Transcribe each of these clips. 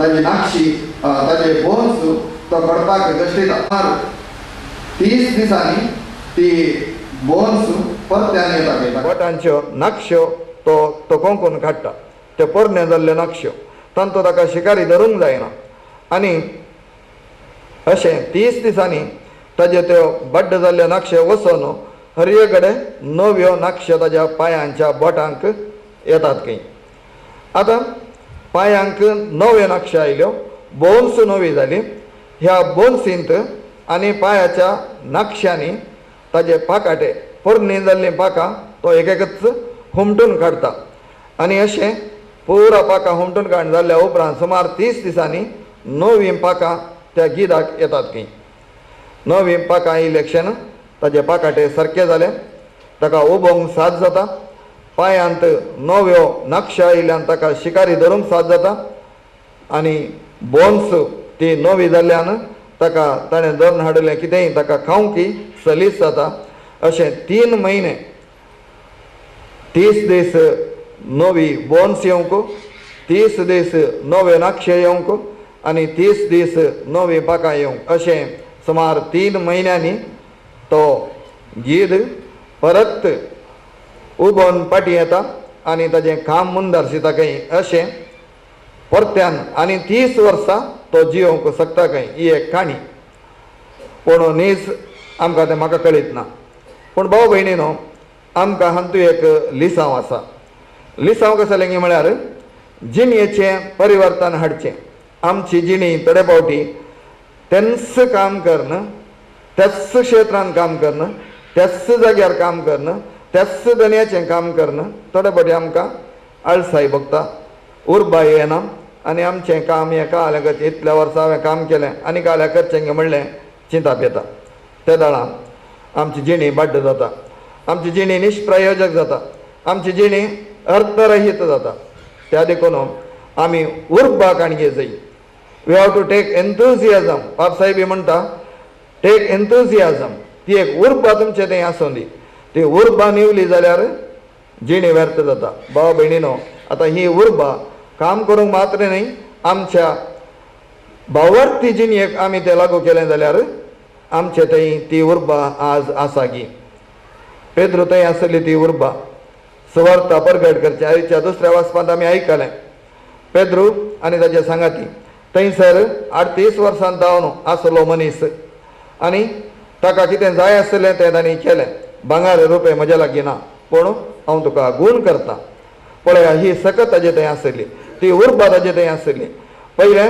ताजी नाक्षी ताजे बोन्स तो कडपाक कश्टिता. 30 दिसांनी ती बोन्स परत्यान येता. बोटांच्यो नाक्ष्यो तो तो कोंकून काडटा, ते पोरणे जाल्ल्यो नाक्ष्यो तांचो ताका शिकारी धरूंक जायना. आनी अशें 30 दिसांनी ताज्यो त्यो बड्ड जाल्ल्यो नाक्ष्यो वचून हरये कडेन नव्यो नाक्ष्यो ताज्या पांयांच्या बोटांक येतात खंय. आतां पांयांक नव्यो नाक्ष्यो आयल्यो, बोन्स नवी जाली. ह्या बोन्सींत आनी पांयाच्या नाक्ष्यांनी ताजे पाकाटे पोरणी जाल्लीं पाकां तो एक एकच हुमटून काडटा. आनी अशें पुरा पाकां हुमटून काडून जाल्ल्या उपरांत सुमार 30 दिसांनी नवीं पाकां त्या गिदाक येतात खंय. नवीं पाकां इलेक्शन ताजे पाकाटे सारके जाले, ताका उबोवंक साथ जाता, पांयांत नव्यो नक्ष्यो आयिल्ल्यान ताका शिकारी धरूंक साथ जाता आनी बोन्स ती नवी जाल्ल्यान ताका ताणें धरून हाडिल्लें कितेंय ताका खावंक सलीस जाता. अशें 3 म्हयने 30 दीस नवी बोन्स येवंक, 30 दीस नवे नाक्षे येवंक आनी 30 दीस नवी पाकां येवंक, अशें सुमार 3 म्हयन्यांनी तो गीद परत उबोन पाटी येता आनी ताजें काम मुंदारशिता खंय. अशें परत्यान आनी 30 वर्सां तो जियोवंक शकता खंय. ही एक काणी, पूण नीज आमकां तें म्हाका कळीत ना. पूण भाव भयणीनो, आमकां हातूंत एक लिसांव आसा. लिसांव कसलें म्हळ्यार जिणेचें परिवर्तन हाडचें. आमची जिणी थोडे फावटी तेंच काम करून, त्याच क्षेत्रान काम करून, त्याच जाग्यार काम करून, त्याच दनयाचें काम करून थोडे फावटी आमकां आळसाय भोगता, उर्बा येना आनी आमचें काम हें कालें करचें, इतल्या वर्सां हांवें काम केलें आनी काल्या करचें म्हणलें चिंताप येता. ते दळां आमची जिणी बाड्ड जाता, आमची जिणी निष्प्रयोजक जाता, आमची जिणी अर्थरहीत जाता. त्या देखून आमी उर्बा काणये जाय. We have to take enthusiasm. बापसाहेबी म्हणटा टेक एन्थुजियाजम. ती एक उर्बा तुमचे थंय आसूं दी. ती उर्बा निवली जाल्यार जिणी व्यर्थ जाता. भाव भयणीनो, आतां ही उर्बा काम करूंक मात्र न्हय, आमच्या भावार्थी जिणेक आमी तें लागू केलें जाल्यार आमचे थंय ती उर्बा आज आसा गी. पेद्रू थंय आसली ती उर्बा सुवार्ता परगट करची. आयच्या दुसऱ्या वाचपांत आमी आयकलें पेद्रू आनी ताच्या सांगाती थंयसर 38 वर्सां जावन आसलो मनीस आनी ताका कितें जाय आसलें तें तांणी केलें. भांगर रुपये म्हज्या लागीं ना, पूण हांव तुका गूण करता. पळया, ही सकत ताजे थंय आसली, ती उर्बा ताजे थंय आसली. पयलें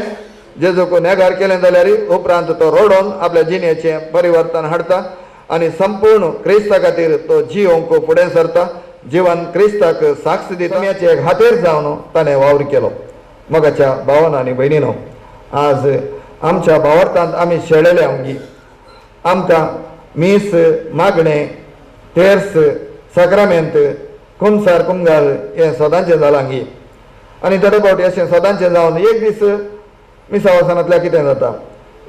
जेजूक नेगार केलें जाल्यार उपरांत तो रडोन आपल्या जिणेचें परिवर्तन हाडटा आनी संपूर्ण क्रिस्ता खातीर तो जियोंक फुडें सरता. जिवन क्रिस्ताक साक्ष दिता. एक हातेर जावन ताणें वावर केलो. मोगाच्या भावान आनी भयणीनो, आज आमच्या भावार्थांत आमी शेळेले आमगी. आमकां मीस, मागणें, तेर्स, साक्रामेंत, कुमसार, कुमगार हें सदांचें जालां गी. आनी थोडे फावटी अशें सदांचें जावन एक दीस मिसा वचनांतल्यार कितें जाता,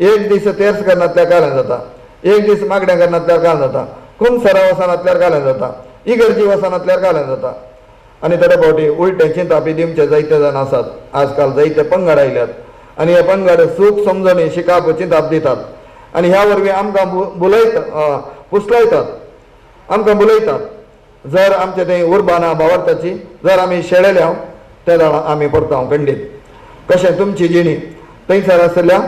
एक दीस तेर्स करनातल्यार कालें जाता, एक दीस मागणें करनातल्यार कालें जाता, कुमसारा वचनातल्यार कालें जाता, इगर्जी वचनातल्यार कालें जाता. आनी थोडे फावटी उलटें चिंतापी दिवचे जायते जाण आसात. आजकाल जायते पंगड आयल्यात आनी हे पंगड सूख समजणी शिकाप चिंताप दितात आनी ह्या वरवीं आमकां बुलयता, पुसलायतात, आमकां बुलयतात. जर आमचे थंय उर्बा ना भावार्थाची, जर आमी शेळेल्या ते जाणां आमी परतांव खंडीत. कशें तुमची जिणी थंयसर आसल्या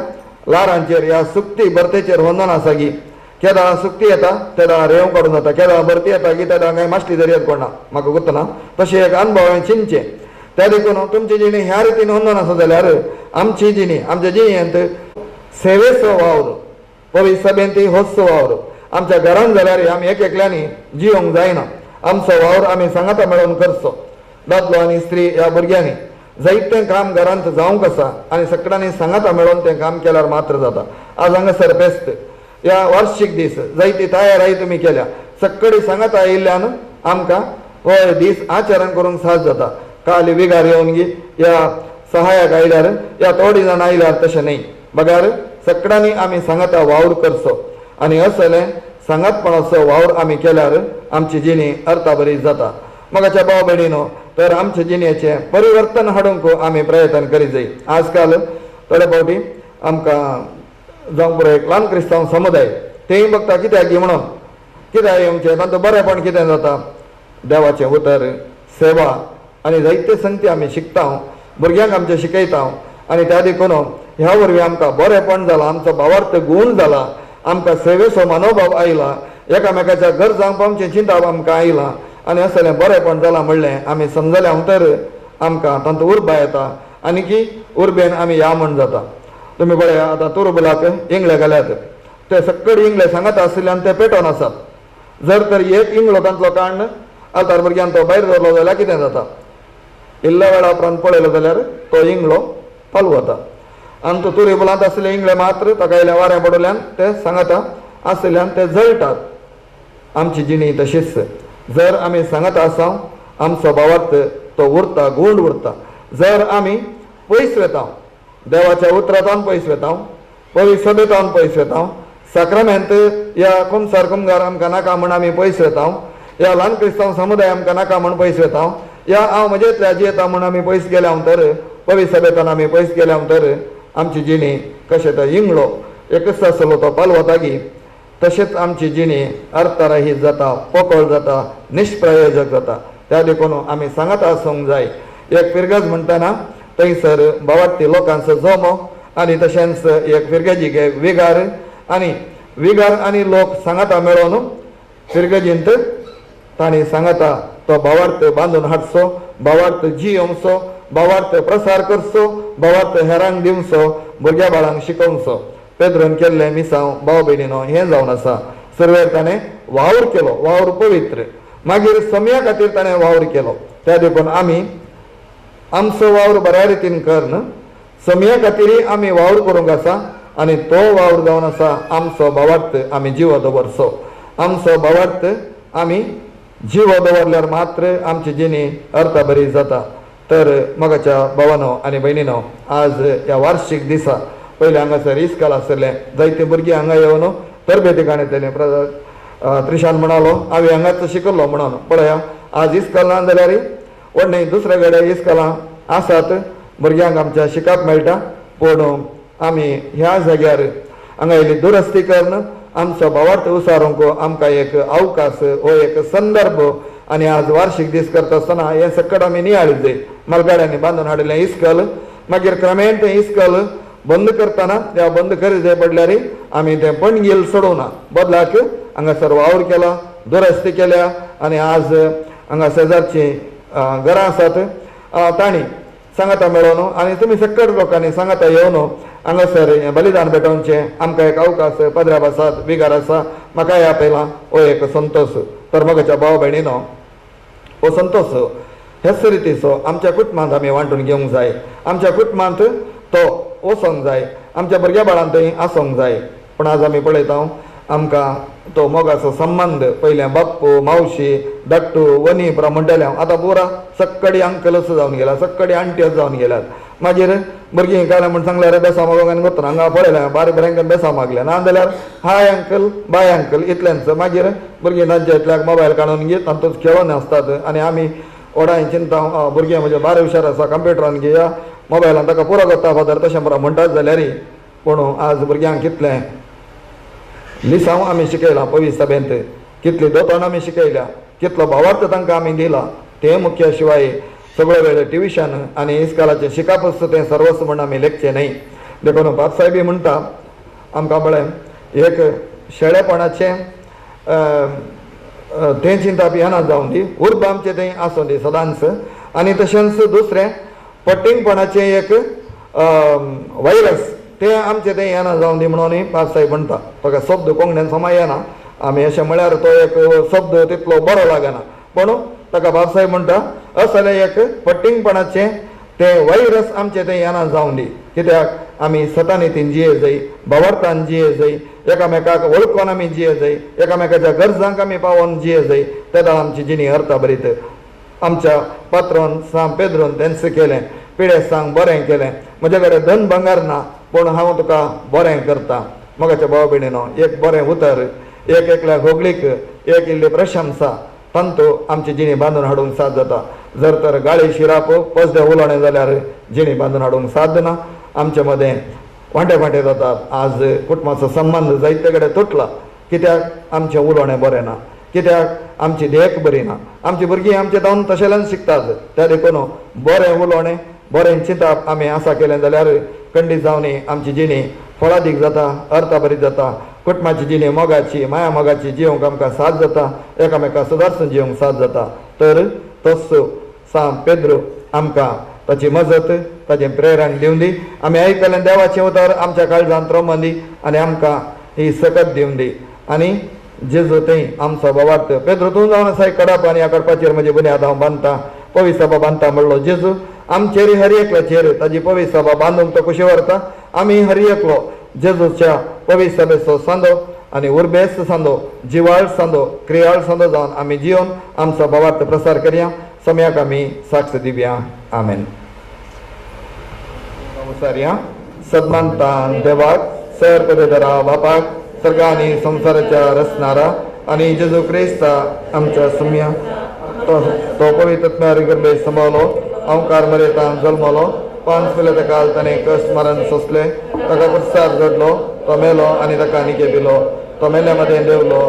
ल्हारांचेर ह्या सुक्ती भरतेचेर वंदन आसा की केदाळां सुक्ती येता तेदाळां रेंव काडून जाता, केदाळां भरती येता की तेदाळां कांय मासली दर्यात कोणा म्हाका गुतना. तशें एक अनुभव हांवें चिंतचें. त्या देखून तुमची जिणी ह्या रितीन वंदन आसा जाल्यार आमची जिणी आमच्या जिणेंत सेवेचो वावर, पवित्र सभेंत होच वावर. आमच्या घरान जाल्यार आमी एक एकल्यांनी जियोंक जायना. आमचो वावर आमी सांगाता मेळोवन करचो. दादलो आनी स्त्री ह्या भुरग्यांनी जायतें काम घरांत जावंक आसा आनी सगळ्यांनी सांगाता मेळोवन तें काम केल्यार मात्र जाता. आज हांगासर फेस्त ह्या वार्षीक दीस जायती तयारी तुमी केल्या, सगळी सांगाता आयिल्ल्यान आमकां हो दीस आचरण करूंक साज जाता. काल विगार येवन गी ह्या सहायक आयल्यार या थोडी जाणां आयल्यार तशें न्हय, बगार सगळ्यांनी आमी सांगाता वावर करचो आनी असलें सांगातपणाचो वावर आमी केल्यार आमची जिणी अर्थाबरी जाता. मोगाच्या भाव भयणीनो, तर आमचे जिणेचें परिवर्तन हाडूंक आमी प्रयत्न करीत जाय. आजकाल थोडे फावटी आमकां जावं पुरो एक ल्हान क्रिस्तांव समुदाय तेंय बघता कित्याक म्हणून कित्याक येवचें तांचो बरेंपण कितें जाता देवाचें उतर सेवा आनी जायते संगती आमी शिकता भुरग्यांक आमचें शिकयता आनी त्या देखून ह्या वरवीं आमकां बरेंपण जालां आमचो भावार्थ गूण जाला आमकां सेवेचो मनोभाव आयला एकामेकाच्या गरजांक पावचें चिंताप आमकां आयलां आनी असलें बरेंपण जालां म्हणलें आमी समजलें तर आमकां तांतूं उर्बा येता आनी की उर्बेन आमी या म्हण जाता. तुमी पळया आतां तुरुबुलाक इंगळे घाल्यात ते सकड इंगळे सांगत आशिल्ल्यान ते पेटोवन आसात. जर तर एक इंगळो तांतलो काडून आतां भुरग्यान तो भायर दवरलो जाल्यार कितें जाता इल्ल्या वेळा उपरांत पळयलो जाल्यार तो इंगळो पालू वता आनी तो तुरुबुलांत आशिल्ले इंगळे मात्र ताका इल्लें वारें पडल्यान ते सांगता आशिल्ल्यान ते जळटात. आमची जिणी तशीच जर आमी सांगत आसा आमचो भावार्थ तो उरता गूंड उरता. जर आमी पयस वेता देवाच्या उतरांतान पयस वेता पवित्र सभेतान पयस वेता साक्रामेंत या कुमसार कुमगार आमकां नाका म्हण आमी पयस वेता या ल्हान क्रिस्तांव समुदाय आमकां नाका म्हण पयस वेता या हांव म्हजेंतल्या जियेता म्हण आमी पयस गेल्या तर पवित्र सभेतान आमी पयस गेल्या तर आमची जिणी कशें तो इंगळो एकच आसलो तो पालवता की तशेंच आमची जिणी अर्थरहीत जाता पोकळ जाता निष्प्रयोजक जाता. त्या देखून आमी सांगत आसूंक जाय. एक फिरगज म्हणटना थंयसर भावार्थी लोकांचो जमो आनी तशेंच एक फिरगजीक एक विगार आनी विगार आनी लोक सांगाता मेळोन फिरगजींत तांणी सांगाता तो भावार्थ बांदून हाडचो भावार्थ जियोवचो भावार्थ प्रसार करचो भावार्थ हेरांक दिवचो भुरग्या बाळांक शिकोवचो. पेद्रोन केल्लें मिसांव भाव भयणीनो हें जावन आसा. सुरवेर ताणें वावर केलो वावर पवित्र मागीर समया खातीर ताणें वावर केलो. त्या देखून आमी आमचो वावर बऱ्या रितीन करून समया खातीरय आमी वावर करूंक आसा आनी तो वावर जावन आसा आमचो भावार्थ आमी जिवो दवरचो. आमचो भावार्थ आमी जिवो दवरल्यार मात्र आमची जिणी अर्थाबरी जाता. तर मोगाच्या भावानो आनी भयणीनो आज ह्या वार्षीक दिसा पयलें हांगासर इस्काल आसलें जायते भुरगीं हांगा येवन तरबेती काणयतलें. त्रिशान म्हणालो हांवें हांगाच शिकल्लो म्हणून पळया आज इस्काल ना जाल्यार व्हडलें दुसऱ्या कडेन इस्कालां आसात भुरग्यांक आमच्या शिकप मेळटा पूण आमी ह्या जाग्यार हांगा इल्ली दुरस्ती करून आमचो भावार्थ उसारूंक आमकां एक अवकाश हो एक संदर्भ आनी आज वार्षीक दीस करता आसतना हें सकट आमी नियाळी जाय. मालगाड्यांनी बांदून हाडिल्लें इस्कल मागीर क्रमेण तें इस्कल बंद करतना त्या बंद करी जाय पडल्यार आमी तें पणगील सोडोवना बदलाक हांगासर वावर केला दुरस्ती केल्या आनी आज हांगा शेजारचीं घरां आसात तांणी सांगाता मेळोन आनी तुमी सकट लोकांनी सांगाता येवन हांगासर हें बलिदान भेटोवचें आमकां एक अवकाश पदराब आसात विगार आसा म्हाकाय आपयला हो एक संतोश. तर मोगाच्या भाव भयणीनो हो संतोश हेच रितीचो आमच्या कुटुंबांत आमी वांटून घेवंक जाय. आमच्या कुटुंबांत तो वचोंक जाय आमच्या भुरग्या बाळांत थंय आसूंक जाय. पूण आज आमी पळयता आमकां तो मोगाचो संबंद पयलें बाप्पू मावशी धाकटू वनी पुरा म्हणटाले आतां पुरा सक्कडी अंकलच जावन गेला सक्कडी आंटीच जावन गेल्यात. मागीर भुरगीं कांय म्हण सांगल्यार बेसांव मागोंक आनी वतना हांगा पळयलें बारीक बऱ्यांक बेसांव मागलें ना जाल्यार हाय अंकल बाय अंकल इतलेंच. मागीर भुरगीं तांच्या इतल्याक मोबायल काडून घेत तातूंत खेळोन आसतात आनी आमी व्हडां चिंता भुरगीं म्हजें बारे हुशार आसा कंप्युटरान घेया मोबायलान ताका पुरो करता फादर तशें बरो म्हणटात जाल्यार पूण आज भुरग्यांक कितलें लिसांव आमी शिकयलां पवित्र सभेंत कितली दोतोण आमी शिकयल्या कितलो भावार्थ तांकां आमी दिला तें मुख्य शिवाय सगळो वेळ ट्युशन आनी इस्कालाचें शिकप तें सर्वस्व म्हण आमी लेखचें न्हय. देखून बापसाहेबी म्हणटा आमकां पळय एक शेळेपणाचें तें चिंताप येना जावं दी उर्बा आमचें तें आसूं दी सदांच आनी तशेंच दुसरें पट्टींगपणाचें एक व्हायरस तें आमचें तें येना जावं दी म्हणून बापसाहेब म्हणटा. ताका शब्द कोंकण्यान समा येना आमी अशें म्हळ्यार तो एक शब्द तितलो बरो लागना पूण ताका बापसाहेब म्हणटा असलें एक पट्टींगपणाचें तें व्हायरस आमचें तें येना जावं दी. कित्याक आमी सतानितीन जिये जाय भावार्थान जिये जाय एकामेकाक वळखून आमी जिये जाय एकामेकाच्या गरजांक आमी पावोन जिये जाय तेन्ना आमची जिणी अर्था बरीत. आमच्या पात्रोन सांग पेद्रोन तेंच केलें पिडेस्तांक बरें केलें म्हजे कडेन धन भांगार ना पूण हांव तुका बरें करता. मोगाच्या भाव भयणीनो एक बरें उतर एक एकल्या होगळीक एक इल्ली प्रशंसा तांतू आमची जिणी बांदून हाडूंक साथ जाता. जर तर गाळी शिराप पसदे उलोवणें जाल्यार जिणी बांदून हाडूंक साध्य ना. आमचे मदें वांटे वांटे जातात. आज कुटुंबाचो संबंद जायते कडेन तुटला. कित्याक आमचें उलोवणें बरें ना, कित्याक आमची देख बरी ना, आमची भुरगीं आमचे जावन तशेंच शिकतात. त्या देखून बरें उलोवणें बरें चिंतप आमी आसा केलें जाल्यार खंडीत जावनी आमची जिणी फळादीक जाता, अर्थाभरीत जाता. कुटुंबाची जिणी मोगाची माया मोगाची जिवंक आमकां साथ जाता, एकामेका सुदारसून जिवंक साथ जाता. तर तोच सांत पेद्रू आमकां ताची मजत ताचें प्रेरण दिवन दी. आमी आयकलें देवाचें उतर आमच्या काळजांत रोमन दी आनी आमकां ही सकत दिवन दी. आनी जेजू थंय आमचो बाबार्थ पेद्रू तूं जावन आसाय कडाप आनी ह्या कडपाचेर म्हजी बुन्याद हांव बांदता, पवित्र सभा बांदता म्हणलो जेजू. आमचेर हर एकल्याचेर ताजी पवित्र सभा बांदूंक तो खुशी व्हरता. आमी हर एकलो जेजूच्या पवित्र सभेचो सांदो आनी उर्बेस्त सांदो, जिवाळ सांदो, क्रियाळ सांदो जावन आमी जिवन आमचो बाबार्थ प्रसार करया. सम्याक आमी साक्ष दिवया. आमेन. सारया सन्मानतान देवाक सर पदधरा बापाक सर्गा आनी संवसाराच्या रचणारा आनी जेजू क्रिस्ता आमच्या सम्या तो पवित्र गर्भे सांबावलो, अंकार मरेतान जल्मलो, 5 पिले ताका ताणें कश्ट मरण सोंसलें, ताका कुर्सार जोडलो, तो मेलो आनी ताका निके दिलो, तो मेल्या मदें देंवलो,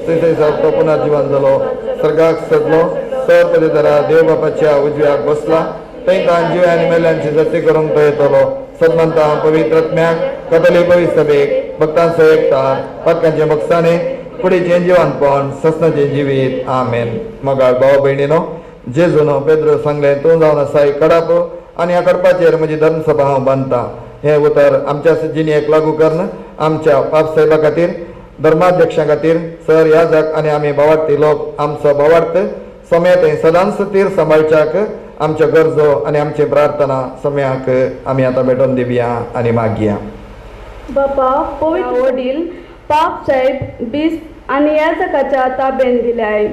थंय सावन तो पुनर्जिवन जालो, सर्गाक सजलो, सर पदधरा देव बापाच्या उजव्याक बसला, थंय तान जिव्या आनी मेल्यांची जती करूंक तो येतलो. सन्मानता पवित्र आत्म्याक कथोलीक पवित्र सभेक भक्तांचो एकता पातकांचे भक्साने कुडीचें जिवनपण ससनाचें जिवीत. आमेन. मोगाळ भाव भयणीनो, जेजूनो पेद्रो सांगलें तूं जावन आसाय कडाप आनी ह्या कडपाचेर म्हजी धर्मसभा हांव बांदता. हें उतर आमच्या जिणेक लागू करून आमच्या पापसाहेबा खातीर, धर्माध्यक्षां खातीर, सर याजक आनी आमी भावार्थी लोक आमचो भावार्थ समय थंय सदांच तीर सांबाळच्याक आमच्यो गरजो आनी आमची प्रार्थना सम्याक आमी आतां भेटोवन दिवया आनी मागया. बापा पवित्र वडील पाप साहेब बिस्प आनी याजकाच्या ताबेन दिल्याय.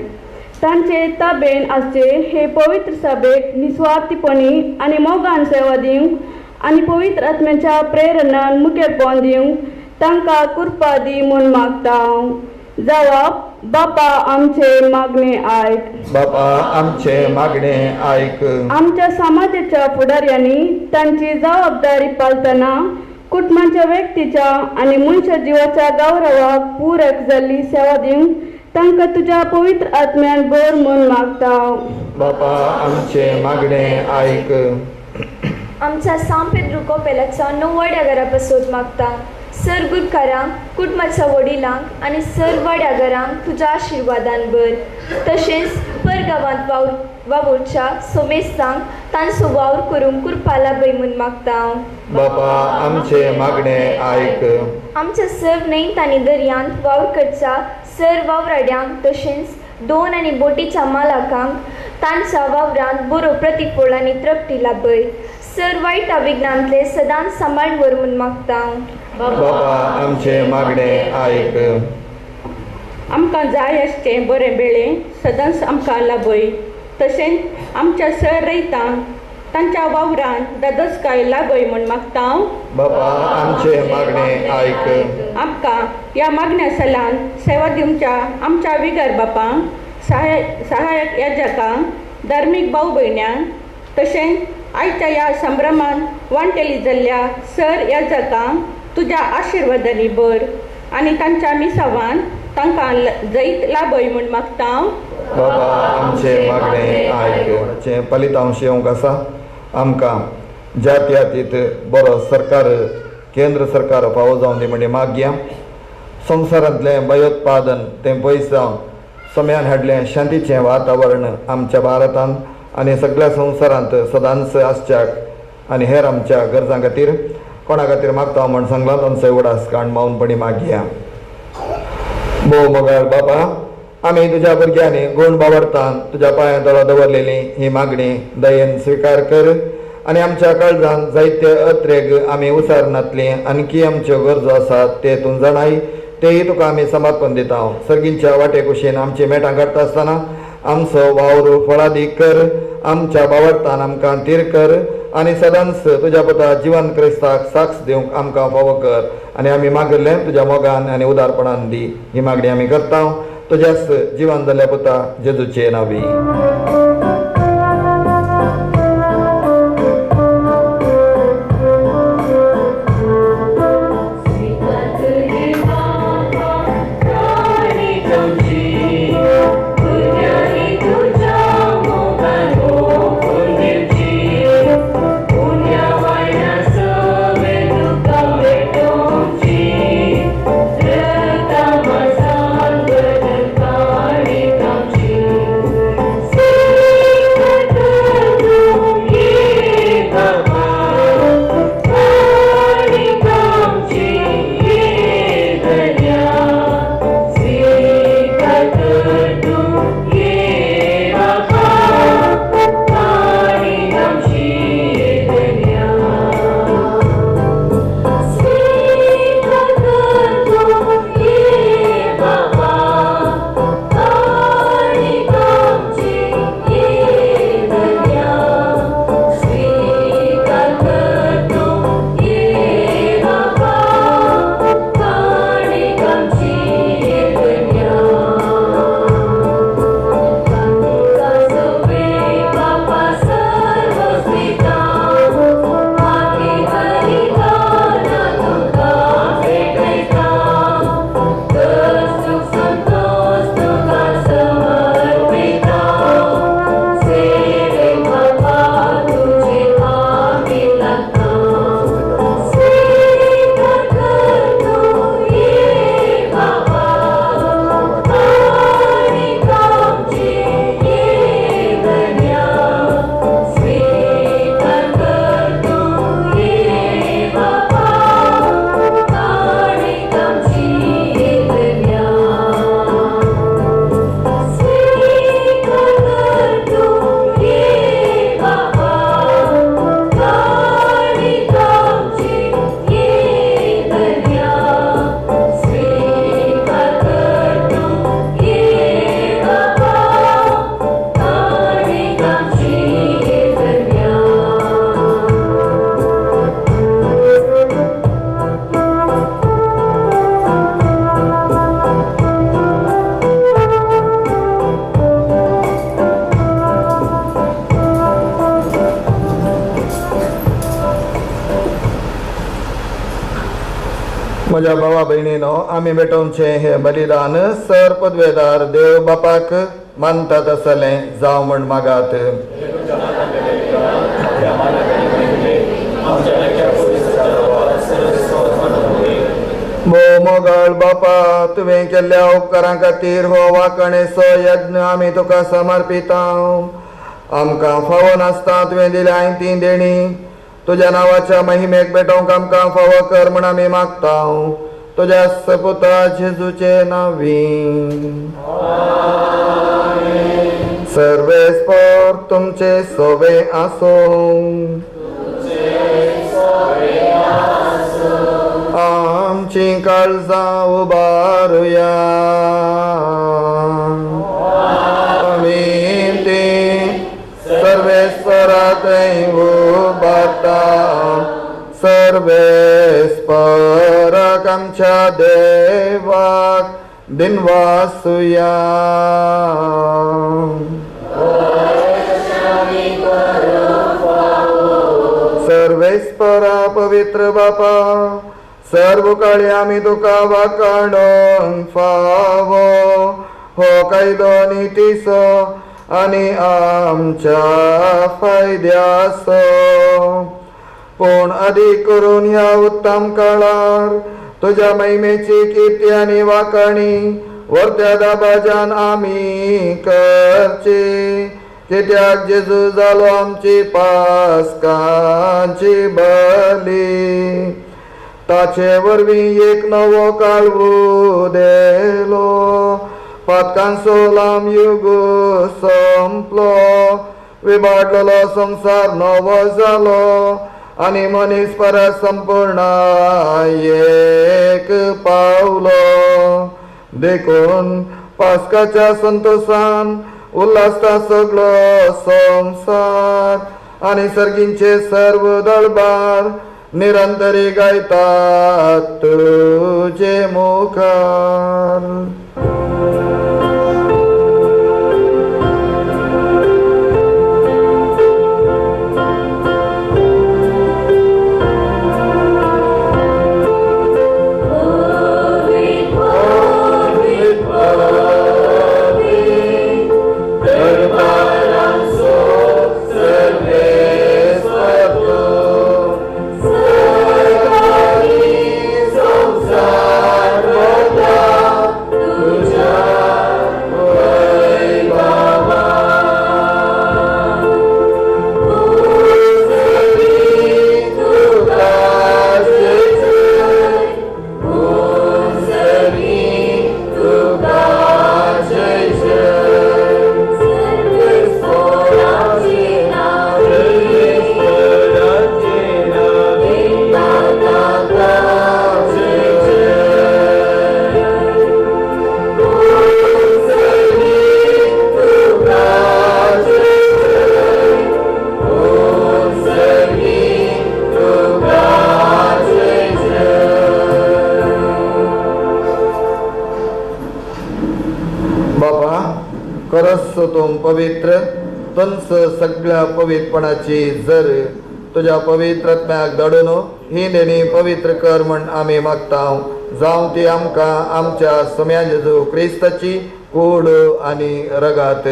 तांचे ताबेन आसचे हे पवित्र सभेक निस्वार्थीपणी आनी मोगान सेवा दिवंक आनी पवित्र आत्म्याच्या प्रेरणान मुखेलपण दिवंक तांकां कृपा दी म्हूण मागता. जावप बापा आमचे मागणे आयक. बापा आमचे मागणे आयक. आमच्या समाजाच्या फुडाऱ्यांनी तांची जबाबदारी पालतना कुटुंबाच्या व्यक्तीच्या आनी मनशा जिवाच्या गौरवाक पूरक जाल्ली सेवा दिवंक तांकां तुज्या पवित्र आत्म्यान भर म्हूण मागता. बापा आमचे मागणे आयक. आमच्या सांत पेद्रू कोपेलाच्या 90 घरा पासत मागता. सर गुरकारांक, कुटुंबाच्या वडिलांक आनी सर वाड्याघरांक तुज्या आशिर्वादान भर. तशेंच परगांवांत वावुरच्या सोमेस्तांक तांचो वावर करूंक कृपा लाभय म्हूण मागता. बापा आमचे मागणे आयक. आमच्या सर न्हंयत आनी दर्यांत वावर करच्या सर वावराड्यांक तशेंच 2 आनी बोटीच्या मालकांक तांच्या वावरांत बरो प्रतिफळ आनी तृप्ती लाभय. सर वायटा विघ्नांतले सदांच सांबाळ व्हर म्हूण मागता. बापा आमचे मागणे आयक. आमकां जाय आसचें बरें बेळें सदांच आमकां लाभय. तशेंच आमच्या सर रयतांक तांच्या वावरान दादोसकाय लाभय म्हूण मागता. बापा आमचे मागणे आयक. आमकां ह्या मागण्या सलान सेवा दिवच्या आमच्या विगर बापांक, सहायक याजकांक, धार्मीक भाव भयण्यांक तशेंच आयच्या ह्या संभ्रमान वांटेली जाल्ल्या सर याजकांक तुज्या आशिर्वादांनी भर आनी तांच्या मिसावान तांकां जैत लाभय म्हूण मागता. बाबा आमचे मागणे आयक. फलितांश येवंक आसा. आमकां जात्यातीत बरो सरकार, केंद्र सरकार फावो जावन दी म्हणजे मागया. संवसारांतलें भयोत्पादन तें पयस जावन सम्यान हाडलें शांतीचें वातावरण आमच्या भारतांत आनी सगळ्या संवसारांत सदांच आसच्याक आनी हेर आमच्या गरजां खातीर कोणा खातीर मागता म्हण सांगलां तांचो उडास काण मावनपणी मागया. भोव मोगाळ बाबा, आमी तुज्या भुरग्यांनी गुण बावडतान तुज्या पांयां तळा दवरलेली ही मागणी दयेन स्विकार कर आनी आमच्या काळजान जायते अत्रेग आमी उसारनातली आणखी आमच्यो गरजो आसात ते तूं जाणाय, तेय तुका आमी समर्पण दिता. सर्गींच्या वाटे कुशीन आमची मेटां काडटा आसतना आमचो वावर फळादीक कर, आमच्या बावडतान आमकां तीर कर आनी सदांच तुज्या पुता जिवन क्रिस्ताक साक्ष दिवंक आमकां फावो कर आनी आमी मागिल्लें तुज्या मोगान आनी उदारपणान दी. ही मागणी आमी करता तुज्याच जिवन जाल्ल्या पुता जेजूचे नांवी. म्हज्या भावा भयणीनो, आमी भेटोवचें हें बलिदान सर पदवेदार देव बापाक मानता तसलें जावं म्हण मागात. भोव मोगाळ बापा, तुवें केल्ल्या उपकारां खातीर हो वांकणेचो यज्ञ आमी तुका समर्पिता. आमकां फावो नासता तुवें दिल्या ती देणी तुज्या नांवाच्या महिमेक भेटोवंक आमकां फावो कर म्हण आमी मागता, तुज्या सपुता जेजूचे नांवी. सर्वेस्पर तुमचे सोवे आसूं. आमची काळजां उबारुया. आमी ती सर्वेस्परा थंय उबारता. सर्वेस्पराक आमच्या देवाक दिनवासुया. सर्वेस्परा पवित्र बापा, सर्व काळी आमी तुका वाखाणूंक फावो हो कायदो नितीचो आनी आमच्या फायद्याचो. पूण अदीक करून ह्या उत्तम काळार तुज्या महिमेची किर्ती आनी वाखाणी वर्त्या दाबाजान आमी करची, कित्याक जेजू जालो आमची पास्कांची बली. ताचे वरवीं एक नवो काळ उदेलो, पातकांचो लांब युग सोंपलो, विबाडलेलो संवसार नवो जालो आनी मनीस परत संपूर्ण एक पावलो. देखून पास्काच्या संतोशान उल्हासता सगळो संवसार आनी सर्गींचे सर्व दळबार निरंतरी गायतात तुजे मुखार. पवित्र तुंच सगळ्या पवित्रपणाची जर तुज्या पवित्र आत्म्याक धाडून ही देणी पवित्र कर म्हण आमी मागता. जावं ती आमकां आमच्या सम्या जेजू क्रिस्ताची कूड आनी रगात.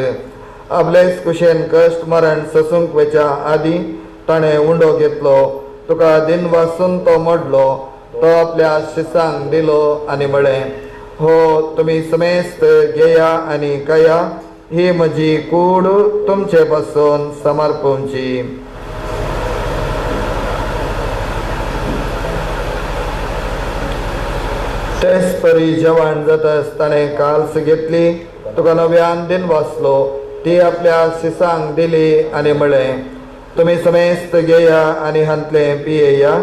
आपलेच कुशेन कश्ट मरण ससूंक वच्या आदीं ताणें उंडो घेतलो, तुका दिनवासून तो मोडलो, तो आपल्या शिसांक दिलो आनी म्हळें, हो तुमी समेस्त घेया आनी कया, ही म्हजी कूड तुमचे पासून समर्पणची. तेच परी जेवण जाता ताणें काल्स घेतली, तुका नव्यान दिन वाचलो, ती आपल्या शिसांक दिली आनी म्हळें, तुमी समेस्त घेया आनी हांतलें पियेया,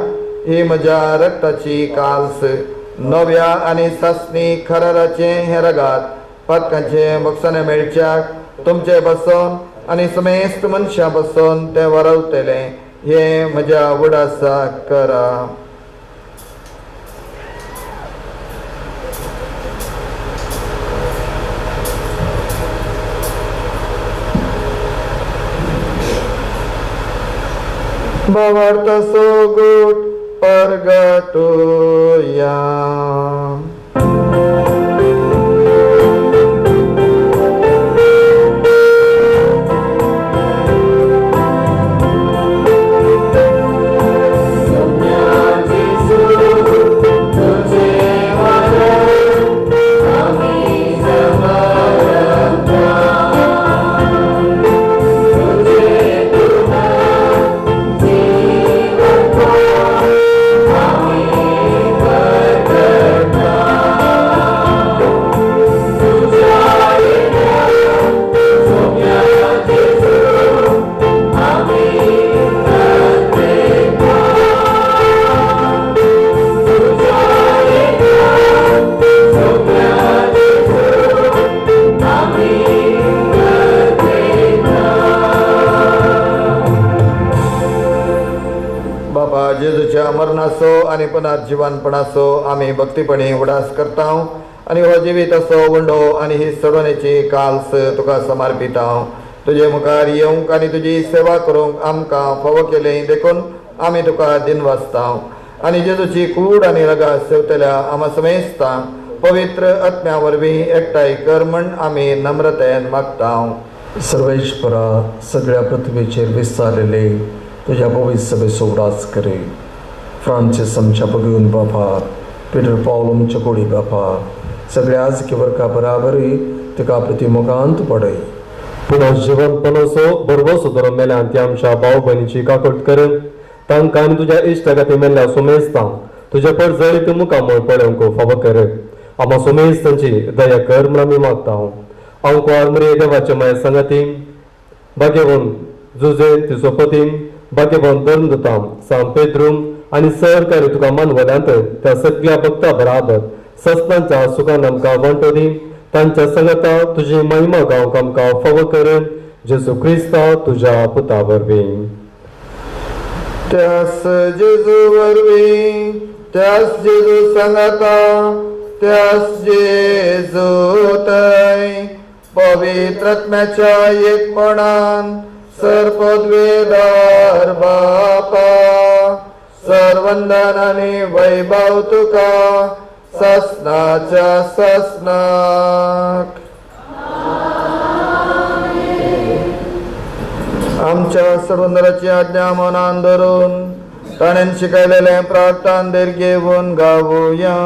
ही म्हज्या रक्ताची काल्स, नव्या आनी सासणी खराराचें हें रगात पातकांचें बक्षाणें मेळच्याक तुमचे पासून आनी समेस्त मनशां पासून तें वरवतलें, हें म्हज्या उडासाक करा. भावार्थाचो गोट परगटुया. मरणाचो आनी पुनर्जीवनपणाचो आमी भक्तीपणी उडास करता आनी हो जिवीत असो वंडो आनी ही सोडवणेची काल्स तुका समर्पिता. तुजे मुखार येवंक आनी तुजी सेवा करूंक आमकां फावो केलें देखून आमी तुका दिनवासता आनी जेजूची कूड आनी रगास सेवतल्या आमा समेस्ता पवित्र आत्म्या वरवीं एकठांय कर म्हण आमी नम्रतेन मागता. सर्वेश्वरा, सगळ्या पृथ्वीचेर विस्तारलेले तुज्या पवित्र सभेचो उडास करे. फ्रांसीस आमच्या बगून बापा, पिटर पावल आमच्या कोडी बापा, सगळ्या आजकी वर्गा बराबरी तुका प्रतिमुखांत पडय. पुनः जिवनपणाचो बरबसो धरून मेल्यान ती आमच्या भाव भयणीची काकूट कर. तांकां आनी तुज्या इश्टा खातीर मेल्ल्या सुमेस्तां तुज्या परजळीत मुखामळ पळोवंक फावो कर. आमा सुमेस्तांची दया कर म्हूण आमी मागता. हांव कुवार मरिये देवाचे माये सांगाती भाग्यवन जुजे तिसोपती भाग्यवन धर्मदूतां सांत पेद्रू आनी सहकारी तुका मानवल्यांत त्या सगळ्या भक्ता बराबर सस्नांच्या सुखान आमकां वांटो दी. तांच्या संगता तुजी महिमा गावंक आमकां फावो कर. जेजू क्रिस्ता तुज्या पुता वरवीं. त्यास जेजू वरवीं, त्यास जेजू सांगाता, त्यास जेजू थंय पवित्र आत्म्याच्या एकपणान सर्पद्वेदार बापा सर्वंदन आनी वैभव तुका ससनाच्या ससनाक. आमच्या सर्वंदराची आज्ञा मनान धरून ताणें शिकयलेलें प्रार्थना धीर घेवन गावया.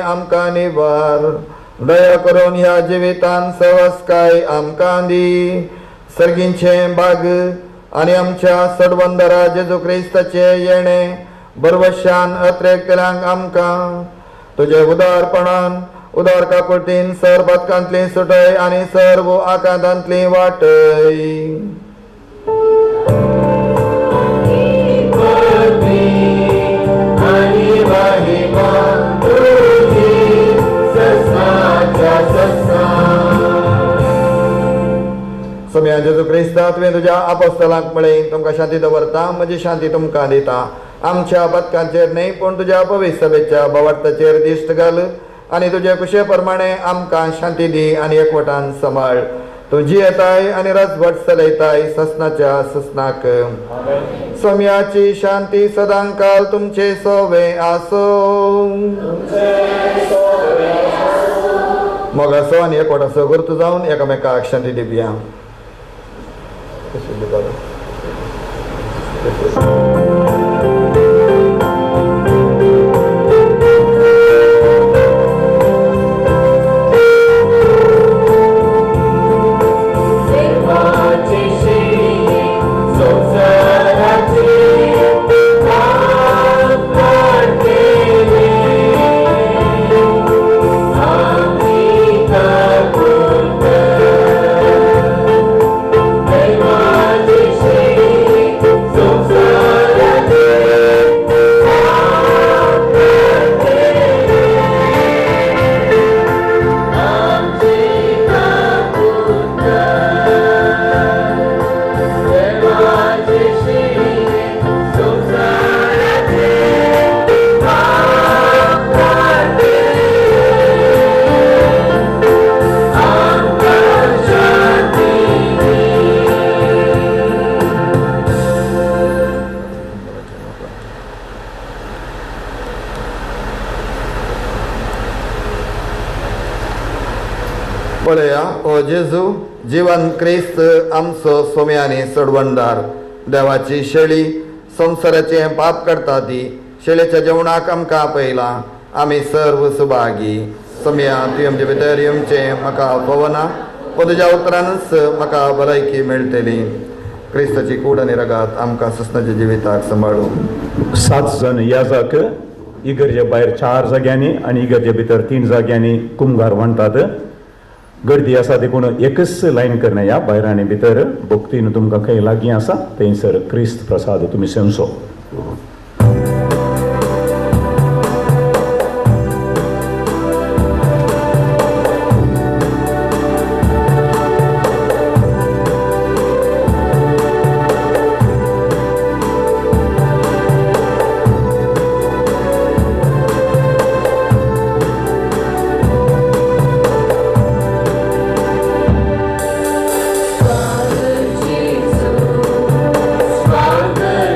आमकां निवार दया करून ह्या जिवितान सवस्काय आमकां दी. सर्गींचें बाग आनी आमच्या सडवंदरा जेजू क्रिस्ताचें येणें बरवशान अत्रेकतल्यांक आमकां तुजे उदारपणान उदार काकुळटीन सर पदकांतली सुटय आनी सर्व आकांतांतली वाटय. सोम्या जेजू क्रिस्ता, तुवें तुज्या आपोस्तलांक म्हळें, तुमकां शांती दवरता, म्हजी शांती तुमकां दिता. आमच्या पदकांचेर न्हय पूण तुज्या पवित्र सभेच्या भावार्थाचेर दिश्ट घाल. आनी तुजे कुशे प्रमाणे आमकां शांती दी आनी एकवटान सांबाळ. तूं जियेताय आनी राजवट चलयताय ससनाच्या ससनाक. सोम्याची शांती सदांकाल तुमचे सोवे आसो. मोगाचो आनी एकवटाचो गुर्त जावन एकामेकाक शांती दिवया. पळया ओ जेजू जिवन क्रिस्त आमचो सोम्यानी सोडवणदार. देवाची शेळी संवसाराचें पाप करता ती शेळेच्या जेवणाक आमकां आपयलां. आमी सर्व सुभागी. सोम्या तुवें आमचे भितर येवचें म्हाका पवना, पूण तुज्या उतरानच म्हाका भलायकी मेळटली. क्रिस्ताची कूड आनी रगात आमकां ससनाच्या जिविताक सांबाळू. 7 जण याजक इगर्जे भायर 4 जाग्यांनी आनी इगर्जे भितर 3 जाग्यांनी कुमगार वांटतात. गर्दी आसा देखून एकच लायन करना ह्या भायर आनी भितर. भक्तीन तुमकां खंय लागीं आसा थंयसर क्रिस्त प्रसाद तुमी सेवचो. Father,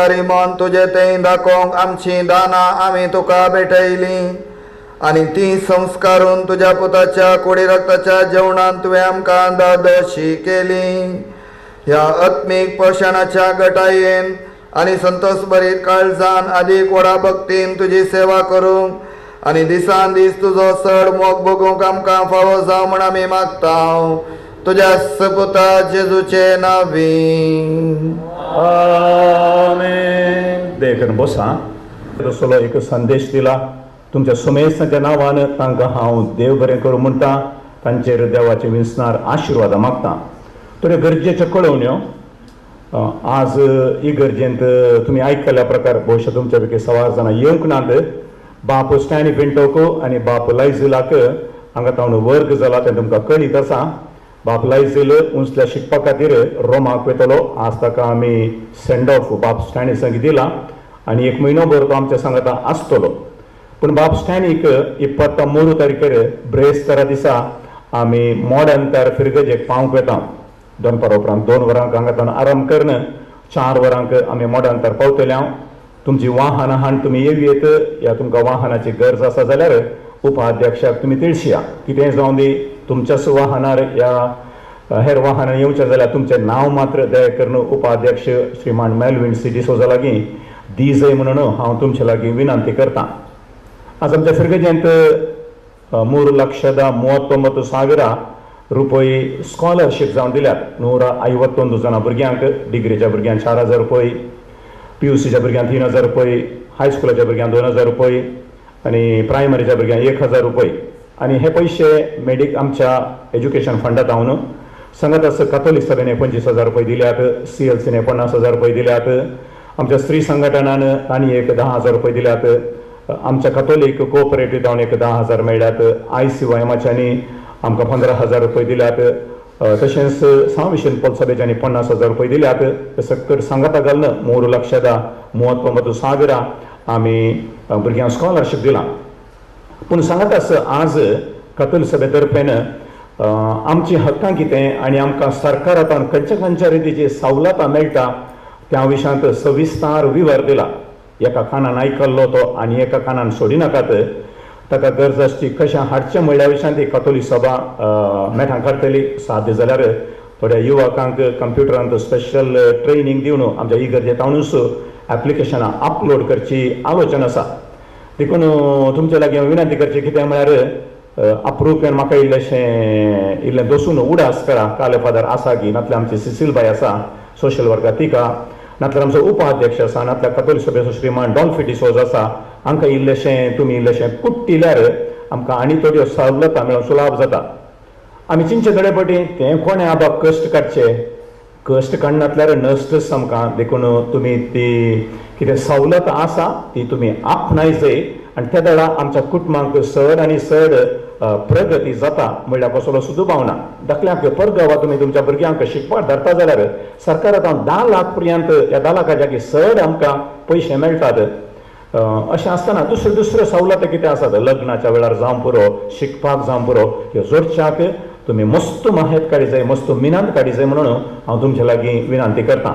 उपकारी मन तुजे थंय दाखोवंक आमची दानां आमी तुका भेटयलीं आनी ती संस्कारून तुज्या पुताच्या कुडी रक्ताच्या जेवणान तुवें आमकां दादोशी केली. ह्या आत्मीक पोशणाच्या गटायेन आनी संतोष भरीत काळजान आदीक व्हडा भक्तीन तुजी सेवा करूंक आनी दिसान दीस तुजो चड मोग भोगूंक आमकां फावो जावं म्हण आमी मागता तुज्या सपुता जेजूचे नांवी. आमेन. देखून बसा तसलो एक संदेश दिला तुमच्या सुमेस्तांच्या नांवान तांकां हांव देव बरें करूं म्हणटा. तांचेर देवाचे विंचणार आशिर्वादां मागता. थोड्यो गरजेच्यो कळोवण्यो आज इगर्जेंत तुमी आयकल्ल्या प्रकार भोवशा तुमच्या पैकी सवार जाणां येवंक नात. बाप स्टॅनी पिंटोक आनी बाप लायझिलाक हांगा तावन वर्ग जाला तें तुमकां कळीत आसा. बाप लायझील उंचल्या शिकपा खातीर रोमाक वयतलो. आज ताका आमी सेंड ऑफ बाप स्टॅनी संग दिला आनी एक म्हयनो भर तो आमच्या सांगाता आसतलो. पूण बाप स्टॅनीक 23 तारखेर ब्रेस्तारा दिसा आमी मॉडर्न तर फिरगजेक पावंक वता. दनपारा उपरांत 2 वरांक हांगा तावन आराम करून 4 वरांक आमी मॉडर्न तर पावतले. हांव तुमची वाहनां हाडून तुमी येवयेत या तुमकां वाहनाची गरज आसा जाल्यार उपाध्यक्षाक तुमी तिळशिया. कितेंय जावं दी तुमच्याच वाहनार या हेर वाहनां येवचें जाल्यार तुमचें नांव मात्र दया करून उपाध्यक्ष श्रीमान मेलवीन सी डिसोजा लागीं दी जाय म्हणून हांव तुमचे लागीं विनंती करतां. आज आमच्या फिरगजेंत 3,39,000 रुपये स्कॉलरशीप जावन दिल्यात 151 जाणां भुरग्यांक. डिग्रीच्या भुरग्यांक 4,000 रुपये, पीयूसीच्या भुरग्यांक 3,000 रुपये, हायस्कुलाच्या भुरग्यांक 2,000 रुपये आनी प्रायमरीच्या भुरग्यांक 1,000 रुपये. आनी हे पयशे मेडीक आमच्या एज्युकेशन फंडांत हांव सांगत आसा. कातोलीक सभेने 25,000 रुपये दिल्यात, सीएलसीने 50,000 रुपये दिल्यात, आमच्या स्त्री संघटनान तांणी एक 10,000 रुपये दिल्यात, आमच्या कातोलीक कोऑपरेटीव जावन एक 10,000 मेळ्ळ्यात, आयसीवायमाच्यांनी आमकां 15,000 रुपये दिल्यात, तशेंच सांव विशेन पोल सभेच्यांनी 50,000 रुपये दिल्यात. सक्कर सांगाता घालून 3,39,000 आमी भुरग्यांक स्कॉलरशीप दिलां. पूण सांगत आसा आज कातोलीक सभे तर्फेन आमची हक्कां कितें आनी आमकां सरकारांत खंयच्या खंयच्या रितीची सवलतां मेळटा त्या विशयांत सविस्तार विवर दिला. एका कानान आयकल्लो तो आनी एका कानान सोडिनाकात. ताका गरज आसची कशें हाडचें म्हणल्या विशयांत ती कातोलीक सभा मेठां काडटली. साध्य जाल्यार थोड्या युवकांक कंप्युटरांत स्पेशल ट्रेनींग दिवन आमच्या इगर्जेंत हाडूनच एप्लिकेशनां अपलोड करची आलोचन आसा. देखून तुमच्या लागीं हांव विनंती करची कितें म्हळ्यार अप्रुप्यान म्हाका इल्लेशें इल्लें दसून उडास करा. काले फादर आसा की नातल्यार आमची सिसिलबाय आसा सोशल वर्कर तिका, नातल्यार आमचो उपाध्यक्ष आसा, नातल्यार कातोलीक सभेचो श्रीमान डॉल्फी डिसोज आसा, हांकां इल्लेशें तुमी इल्लेशें कुट्टिल्यार आमकां आनी थोड्यो सवलतां मेळून सुलाभ जाता. आमी चिंतचे थोडे पटी तें कोणें आबा कश्ट काडचे, कश्ट काडनातल्यार नश्टच आमकां. देखून तुमी ती कितें सवलत आसा ती तुमी आपणाय जाय आनी त्या वेळार आमच्या कुटुंबांक चड आनी चड प्रगती जाता म्हणल्यार कसलो सुद्दां पावना. धाकल्यांक परगांवा तुमी तुमच्या भुरग्यांक शिकपाक धाडटा जाल्यार सरकार आतां 10 लाख पर्यंत ह्या 10 लाखाच्या चड आमकां पयशे मेळटात. अशें आसतना दुसऱ्यो दुसऱ्यो सवलती कितें आसात लग्नाच्या वेळार जावं पुरो, शिकपाक जावं पुरो, ह्यो जोडच्याक तुमी मस्त माहेत काडी जाय, मस्त मिनांत काडी जाय म्हणून हांव तुमच्या लागीं विनंती करतां.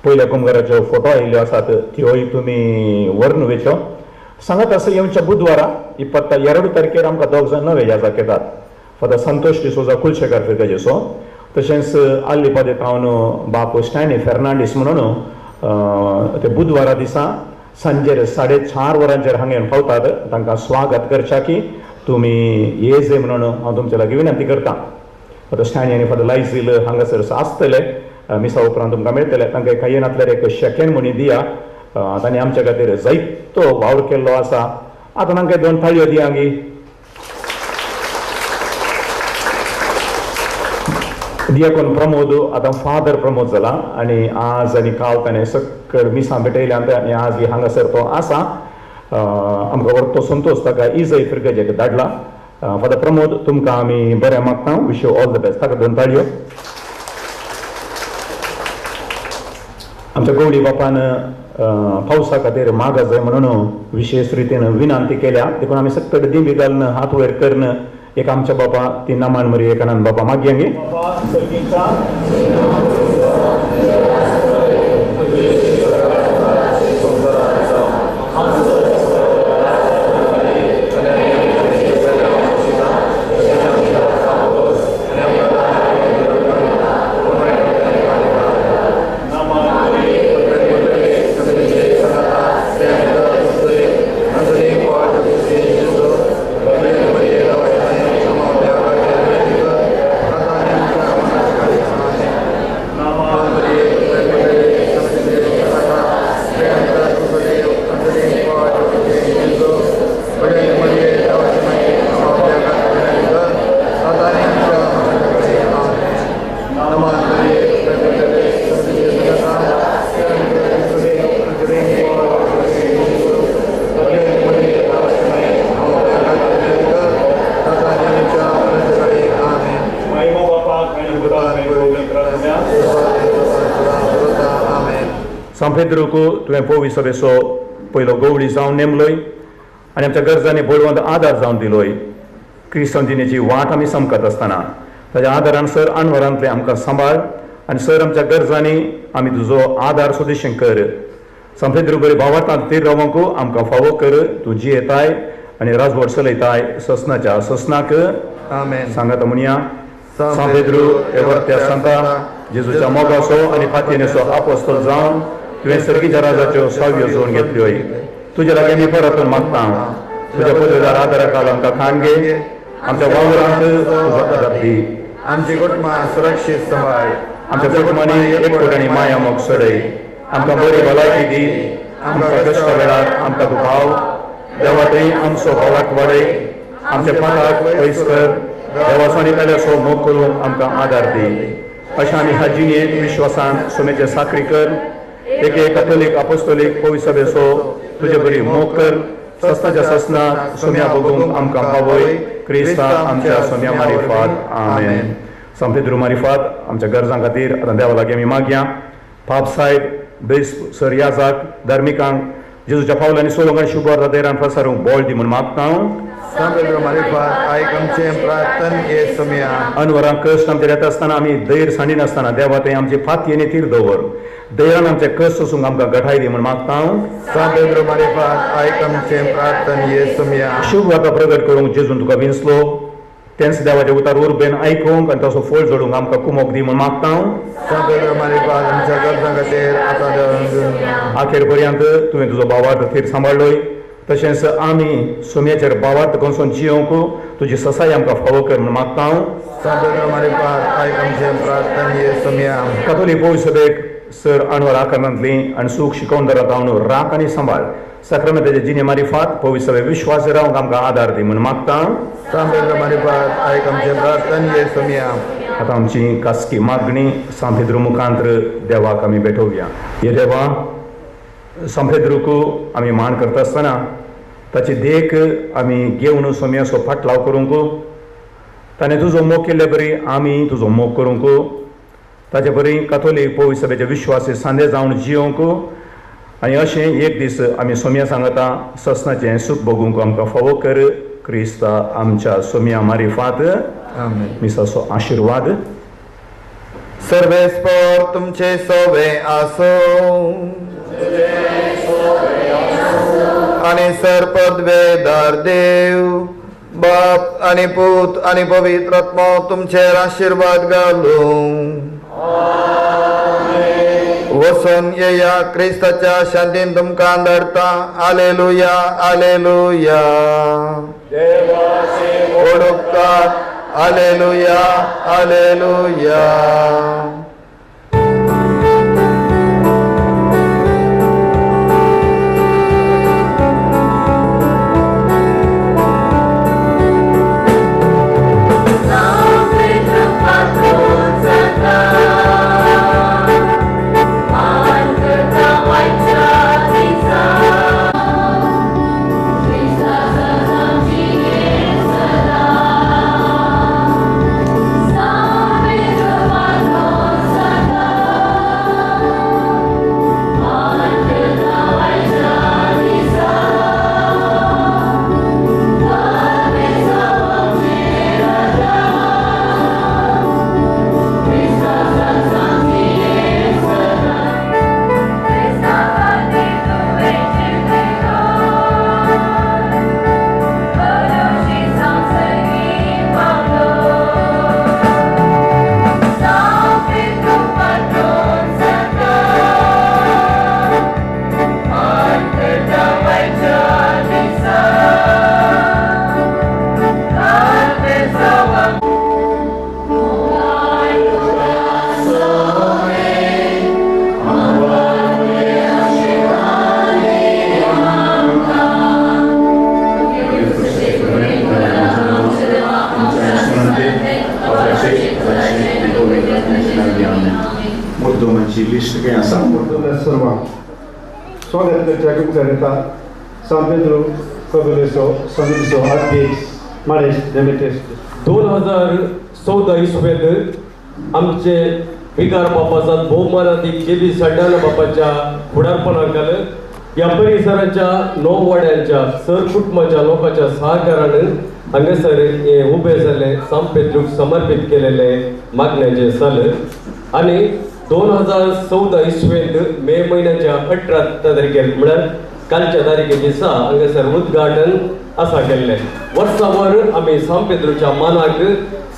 पयल्या कुमगाराच्यो फोटो आयिल्ल्यो आसात त्योय तुमी व्हरून वयच्यो. सांगत आसा येवच्या बुधवारा 22 तारखेर आमकां 2 जाण नवे याजाक येतात. फादर संतोष डिसोजा कुलशेखर फिरगजेचो, तशेंच आल्लीपादे तावन बाप स्टॅनी फेर्नांडीस म्हणून ते बुधवारा दिसा सांजेर 4:30 वरांचेर हांगा येवन पावतात. तांकां स्वागत करच्या की तुमी ये जाय म्हणून हांव तुमच्या लागीं विनंती करतां. फादर स्टॅनी आनी फादर लायझील हांगासर आसतले, मिसा उपरांत तुमकां मेळटले. तांकां एक येनातल्यार एक शेकेंड म्हणी दिया. तांणी आमच्या खातीर जायतो वावर केल्लो आसा. आतां तांकां 2 थाळयो दिया गी. दियाकोन प्रमोद आतां फादर प्रमोद जाला आनी आज आनी काल ताणें सकयल मिसां भेटयल्या आनी आज हांगासर तो आसा. आमकां व्हडलो संतोश ताका इजय फिरगजेक धाडला. फादर प्रमोद तुमकां आमी बरें मागता, wish you all the best. ताका 2 ताळयो. आमच्या गवळी बापान पावसा खातीर मागा जाय म्हणून विशेष रितीन विनंती केल्या. देखून आमी सकट दिंबी घालून हात वयर करून एक आमच्या बापा ती नामान मरी एकानंद बापा मागया गे. सांत पेद्रूक तुवें पवी सभेचो पयलो गवळी जावन नेमलोय आनी आमच्या गरजांनी बळवंत आदार जावन दिलोय. क्रिस्तांव जिणेची वाट आमी समकत आसतना ताज्या आदारान सर अनवरांतले आमकां सांबाळ आनी सर आमच्या गरजांनी आमी तुजो आदार सोदिशें कर. सांत पेद्रू बरी भावार्थांत तीर रावंक आमकां फावो कर. तूं जियेताय आनी राजवट चलयताय ससनाच्या ससनाक. आमेन. सांगात म्हणया. सांत पेद्रू एवर्त्या सांता जेजूच्या मोगाचो आनी फातिनेचो आपोस्तोल जावन तुवें सर्गीच्या राजाच्यो सावयो जोडून घेतल्योय. तुज्या लागीं आमी परतून मागता तुज्या पदवीदार आदारा खाला आमकां खाण घे. आमच्या वावरांत तुजो आदार दी. आमची कुटुंबां सुरक्षीत सांबाळ. आमच्या कुटुंबांनी एकवट आनी माया मोग चडय. आमकां बरी भलायकी दी. आमकां कश्टा वेळार आमकां तूं भाव देवा थंय आमचो भावाक वाडय. आमच्या पाताक पयस कर. देवाचो आनी पेल्याचो मोग करूंक आमकां आदार दी. अशें आमी ह्या जिणेंत विश्वासान सोमेचे साकरी कर. एक एक कथोलीक आपोस्तोलीक पवित्र सभेचो तुजे बरी मोग कर. सस्नाच्या सस्नाक सोम्या बगूंक आमकां पावय. क्रिस्ता आमच्या सोम्या मारिफात. आमेन. सांत पेद्रू मारिफात आमच्या गरजां खातीर आतां देवा लागीं आमी मागया. पाप साहेब बेस सर याजाक धार्मिकांक जेजूच्या पावलांनी सोलोंक आनी शुभ वार्ता धैर्यान प्रसारूंक बळ दी म्हूण मागता हांव. सांत पेद्रू मारिफात आयक आमचें प्रार्थन ये सोम्या. अनवरां कश्ट आमचेर येता आसतना आमी धैर्य सांडिनासतना देवा थंय आमची फातयेनी तीर दवर. धैर्यान आमचे कश्ट सोसूंक आमकां गठाय दी म्हूण मागता हांव. सांत पेद्रू मारिफात आयक आमचें प्रार्थन ये सोम्या. शुभ वार्ता प्रगट करूंक जेजून तुका विंचलो तेंच देवाचें उतार उर्बेन आयकूंक आनी तसो फळ जोडूंक आमकां कुमोक दी म्हूण मागता हांव. सांत पेद्रू मारिफात आमच्या गरजां खातीर आतां देवा आखेर पर्यंत तुवें तुजो भावार्थ थीर सांबाळ्ळोय. तशेंच आमी सोम्याचेर भावार्थ कोसोन जियोंक तुजी ससाय आमकां फावो कर म्हूण मागता हांव. सांत पेद्रू मारिफात आयक आमचें प्रार्थन ये सोम्या. कातोलीक पवित्र सभेक सर अणवर आकारांतली आनी सूख शिकोवन दरात हांव राख आनी सांबाळ. साक्रामेंताचे जिणे मारिफात पवित्र सभे विश्वास रावंक आमकां आदार दी म्हूण मागता. सांत पेद्रू मारिफात आयक आमचें प्रार्थन ये सोम्या. आतां आमची खासगी मागणी सांत पेद्रू मुखांत्र देवाक आमी भेटोवया. हे देवा, सांत पेद्रूक आमी मान करता आसतना ताची देख आमी घेवन सोम्याचो फाटलाव करूंक, ताणें तुजो मोग केल्ले बरी आमी तुजो मोग करूंक, ताचे बरी कातोलीक पवित्र सभेचे विश्वासी सांदे जावन जियोंक आनी अशें एक दीस आमी सोम्या सांगता ससनाचें सूख भोगूंक आमकां फावो कर. क्रिस्ता आमच्या सोम्या मारिफात. आमेन. मिसाचो आशिर्वाद. सर्वेस्पर तुमचे सोवे आसो आनी सर पदवेदार देव बाप आनी पूत आनी पवित्र आत्मो तुमचेर आशिर्वाद घालूं. वसन येया क्रिस्ताच्या शांतीन तुमकां धाडटा. आलेलुया आलेलुया. ओडुपकार. आलेलुया आलेलुया. स्वागत करच्या मुखार येता सांत पेद्रू कबुलेचो समितीचो अध्यक्ष मारेश डेमेट्रियस. 2014 इसवेंत आमचे विकार बापा आसात भोवमानादीक जे बी सड्डाना बापाच्या फुडारपणा खाल ह्या परिसराच्या 9 वाड्यांच्या सर कुटुंबाच्या लोकांच्या सहकारान हांगासर हे उबे जाल्ले सांपेद्रूक समर्पीत केलेले मागण्याचे साल आनी 2014 इसवेंत मे म्हयन्याच्या 18 तारखेर म्हळ्यार कालच्या तारखे दिसा हांगासर उद्घाटन आसा केल्लें. वर्साभर आमी सांपेद्रूच्या मानाक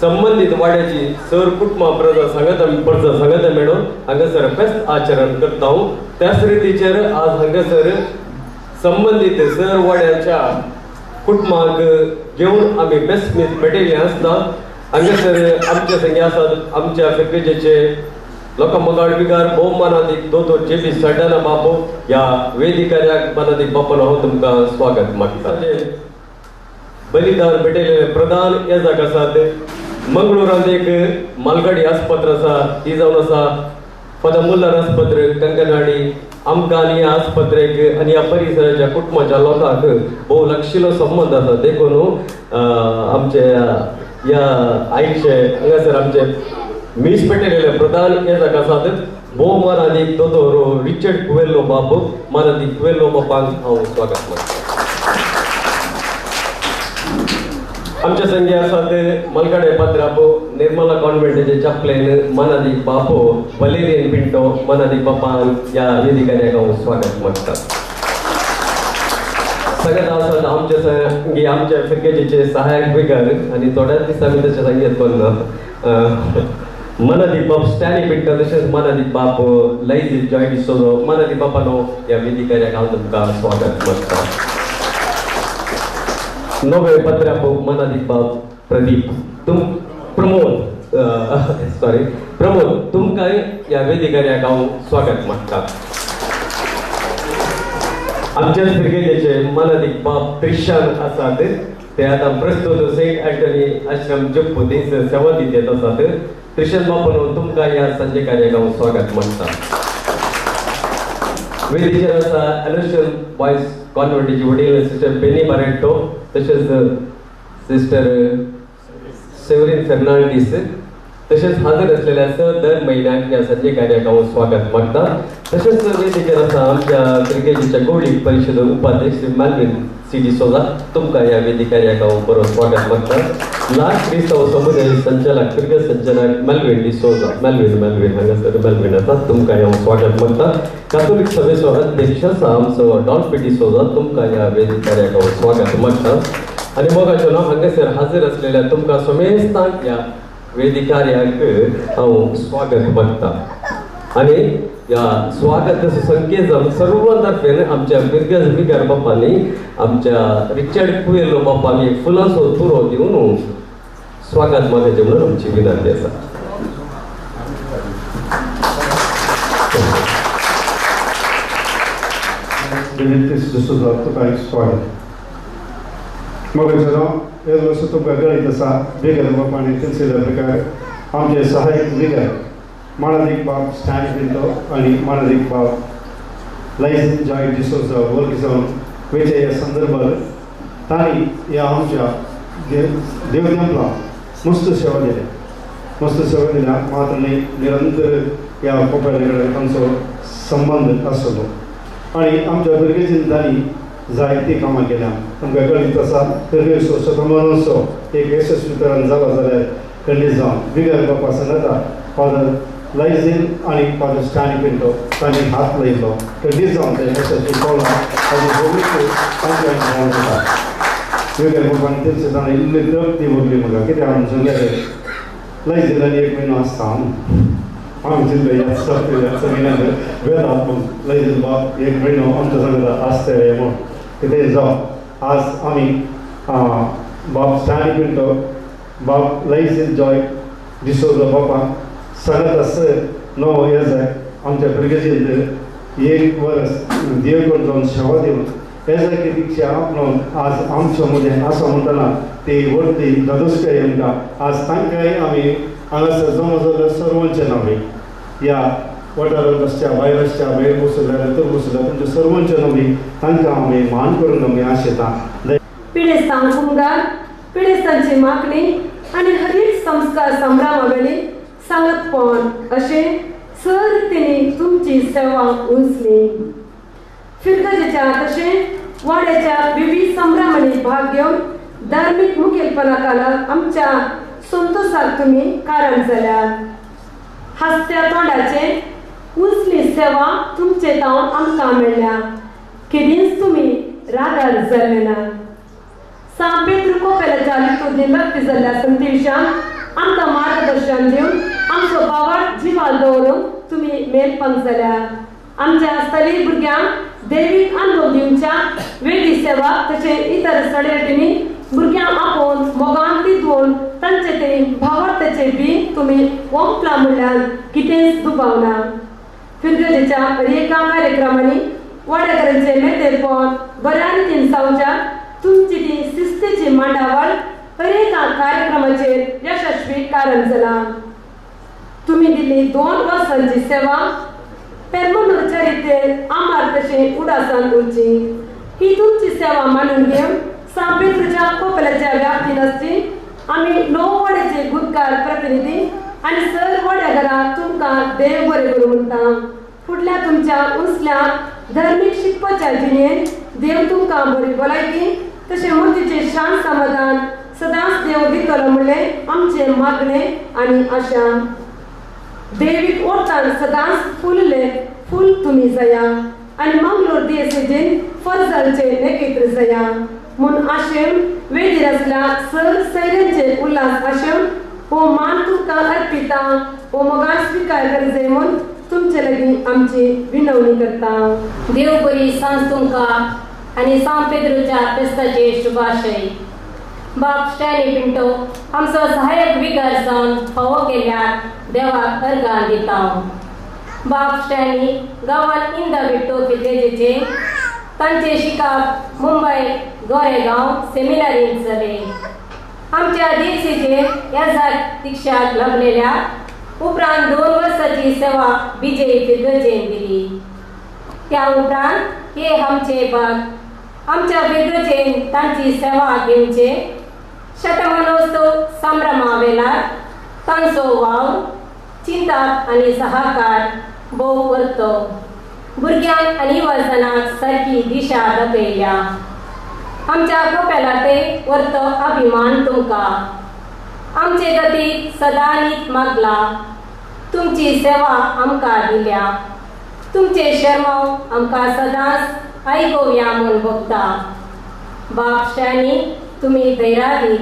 संबंदीत वाड्याची सर कुटुंबा प्रजा सांगता प्रजा सांगता मेळून हांगासर फेस्त आचरण करता. त्याच रितीचेर आज हांगासर संबंदीत सर वाड्याच्या कुटुंबाक घेवन आमी बेस्ट मीस भेटिल्ले आसता. हांगासर आमच्या संगे आसात आमच्या फिर्गजेचे लोकां मोगाळ विगार भोवमानादीक दोतोर जे बी सड्डाना बापू ह्या वेदिकार्याक मानादीक बापान हांव तुमकां स्वागत मागता. बलिदान भेटयलेले प्रधान याजक आसात. मंगळुरांत एक मालगाडी आस्पत्र आसा ती जावन आसा फादर मुल्लर आस्पत्र कंकनाडी. आमकां आनी ह्या आस्पत्रेक आनी ह्या परिसराच्या कुटुंबाच्या लोकांक भोव लागशिल्लो संबंद आसा. देखून आमचे ह्या आयचे हांगासर आमचे मीस पेटयलेले प्रधान याजक आसात भोवमानादीक दोतोर रिचर्ड कुवेल्लो बाब. मानादीक कुवेल्लो बाबांक हांव स्वागत मागता. आमच्या संगे आसात मलगाडे पात्रापो निर्मला कॉन्व्हेंटाचे चॅप्लेन मानादीक बापो वलेरियन पिंटो. मानादीक बापान ह्या वेदिकार्याक हांव स्वागत मागता. सगळ्यात आसात आमच्या संगे आमच्या फिर्गजेचे सहायक विगर आनी थोड्याच दिसांनी तशें सांगीत पण मनादीक बाप स्टॅनी पिंटो तशेंच मनादीक बाप लैजी जॉय डिसोजो. मनादीक बापानो ह्या वेदिकार्याक हांव तुमकां स्वागत मागता. नवे पत्रापो मनादीक बाप प्रदीप तुम प्रमोद सॉरी प्रमोद तुमकां ह्या वेदिकार्याक हांव स्वागत मागता. आमच्याच फिर्गजेचे मनादीक बाप त्रिशान आसात ते आतां प्रस्तुत सेंट अँटनी आश्रम जप्पू थंयसर सेवा दित आसात. त्रिशान बापानो तुमकां ह्या सांजे कार्याक हांव स्वागत मागता. वेदीचेर आसा एलोशियन बॉयज कॉन्व्हेंटाची वडील सिस्टर बेनी बारेटो तशेंच सिस्टर सेवरीन फेर्नांडीस तशेंच हाजर असलेल्या सर दर म्हयन्याक ह्या सांजे कार्याक हांव स्वागत मागता. तशेंच वेदीचेर आसा आमच्या क्रिकेटीच्या गोवळी परिशद उपाध्यक्ष श्री मालवीन सी डिसोजा. तुमकां ह्या वेदी कार्याक हांव बरो स्वागत मागता. लास्ट क्रिस्तांव समुदाय संचालक क्रिकेट संचालक मेलवीन डिसोजा मेलवीन मेलवीन हांगासर मेलवीन आसा तुमकां हांव स्वागत मागता. कातोलीक सभेचो अध्यक्ष आसा आमचो डॉल्फी डिसोजा. तुमकां ह्या वेदी कार्याक हांव स्वागत मागता. आनी मोगाचो नांव हांगासर हाजीर आसलेल्या तुमकां समेस्तांक ह्या वेदी कार्याक हांव स्वागत मागता. आनी ह्या स्वागत संकेत जावन सर्वांतर्फेन आमच्या बिरगज बिगर बापांनी आमच्या रिचर्ड कुवेल्लो बापांनी फुलांचो तुरो दिवन स्वागत मागायचें म्हणून आमची विनंती आसा. तुका स्वागत मग तुमकां गणीत आसा बिगर बापांनी सिलसिल्या प्रकार आमचे सहायक बिगर मानादीक बाब स्टॅनी पिंटो आनी मानादीक बाब लायझन जॉय डिसोजा वळखी जावन वयच्या ह्या संदर्भार तांणी ह्या आमच्या देवदेंपलां मस्त सेवा दिल्या. मस्त सेवा दिल्या मात्र न्हय निरंतर ह्या कोपेले कडेन तांचो संबंद आसलो आनी आमच्या भुरगेजीन तांणी जायतीं कामां केल्या. तुमकां कळीत आसा फिर्गेजचो शतमानोत्सव एक यशस्वी तरान जाला जाल्यार खंडीत जावन बिगर बापा सांगता फादर लायझीन आनी फादर स्टॅनी पिंटो तांणी हात लायलो खंडीत जावन ते यशस्वी पावला ताजी भोवूच तांच्या भाव जाता. बिगर बापान तेंचे जाणां इल्ली तृप्ती भोगली म्हाका कित्याक आमी सांगले लायझीन आनी एक म्हयनो आसता आमी चिंतले ह्याच म्हयन्याक वेतात म्हूण लायझीन बाप एक म्हयनो आमच्या सांगता आसतले म्हूण कितें जावं आज आमी बाब स्टॅनी पिंटो बाब लायझीन जॉय डिसोजा बापाक सगळ्यात असं नवो येजाक आमच्या भुरग्याचेर एक वर्स देवगड जावन सेवा दिवन येजाकी दीक्षा आपणावन आज आमच्या मदें आसा म्हणटना ती व्हडली धादोसकाय आमकां आज तांकांय आमी हांगासर जमा जाल्ल्या सर्वांचे नांवे ह्या वाठारांत आसच्या भायर आसच्या भायर बसल्या भितर बसल्या तुमच्या सर्वांच्या नांवे तांकां आमी मान करून आमी आशेता. पिडेस्तांक उमगार पिडेस्तांची मागणी आनी हर एक संस्कार संभ्रमा वेळी सांगतपण अशें सर तिणी तुमची सेवा उंचली. फिरगजेच्या तशें वाड्याच्या विविध संभ्रमांनी भाग घेवन धार्मीक मुखेलपणा खाला आमच्या संतोषाक तुमी कारण जाल्यात. हासत्या तोंडाचे उंचली सेवा तुमचे तावन आमकां मेळ्ळ्या. केदींच तुमी रागार जाल्ले ना. सांत पेद्रू कोपेलाच्या लितुर्दीन व्यक्ती जाल्ल्या संदेशान आमकां मार्गदर्शन दिवन आमचो भावार्थ जिवार दवरून तुमी मेलपंग जाल्या. आमच्या स्थलीय भुरग्यांक दैवीक अनुभव दिवच्या वेगळी सेवा तशें इतर सडेटींनी भुरग्यांक आपोवन मोगान तितून तांचे ते भावार्थाचे बी तुमी ओंपला म्हणल्यार कितेंच दुबावना. फिरगजेच्या एका कार्यक्रमांनी वाड्याकरांचे मेतेरपण बऱ्या रितीन जावच्या तुमची ती शिस्तीची मांडावळ हर एका कार्यक्रमाचेर यशस्वी कारण जाला. तुमी दिल्ली 2 वर्सांची सेवा पेरमनूर चरित्रेर आमार तशें उडासान उरची. ही तुमची सेवा मानून घेवन सांत पेद्रूच्या कोपेलाच्या व्याप्तीन आसची आमी 9 वाड्याचे गुटकार प्रतिनिधी आनी सर वाड्या घरा तुमकां देव बरें करूं म्हणटा. फुडल्या तुमच्या उंचल्या धार्मीक शिकपाच्या जिणेंत देव तुमकां बरी भलायकी तशें मूर्तीचें शांत समाधान सदांच देव दितलो म्हणलें आमचें मागणें आनी आशा. देवीक ओडटान सदांच फुलले फूल तुमी जाया आनी मंगलोर दियेसेजीन फर्जांचे नेकेत्र जाया म्हूण आशेवन वेदीर आसल्या सर सैऱ्यांचे उल्हास आशेवन हो मान तुमकां अर्पिता हो मोगान स्विकार करचे म्हूण तुमचे लागीं आमची विनवणी करता. देव बरी सांज तुमकां आनी सांत पेद्रूच्या फेस्ताचे शुभाशय. बाब स्टॅनी पिंटो आमचो सहायक विगार जावन फावो केल्यार देवाक अर्गां दिता. बाब स्टॅनी गांवांत इंदा बिट्टो फिरगेजेचे तांचे शिकाप मुंबय गोरेगांव सेमिनारींत जाले. आमच्या दिवसीचे ह्या दीक्षाक लाभलेल्या उपरांत 2 वर्साची सेवा विजय फिरगजेन दिली. त्या उपरांत हे आमचे बाग आमच्या फिरगजेन तांची सेवा घेवचे शतमानोत्सव संभ्रमा वेळार तांचो वावर चिंताप आनी सहकार भोव वरतो. भुरग्यांक आनी युवजनांक सारकी दिशा दाखयल्या. आमच्या कोपेलाते वरतो अभिमान तुमकां. आमचे गतीक सदांच मागला. तुमची सेवा आमकां दिल्या. तुमचे शर्माव आमकां सदांच आयकोवया म्हूण भोगता. बाब स्टॅनी तुमी धैरादी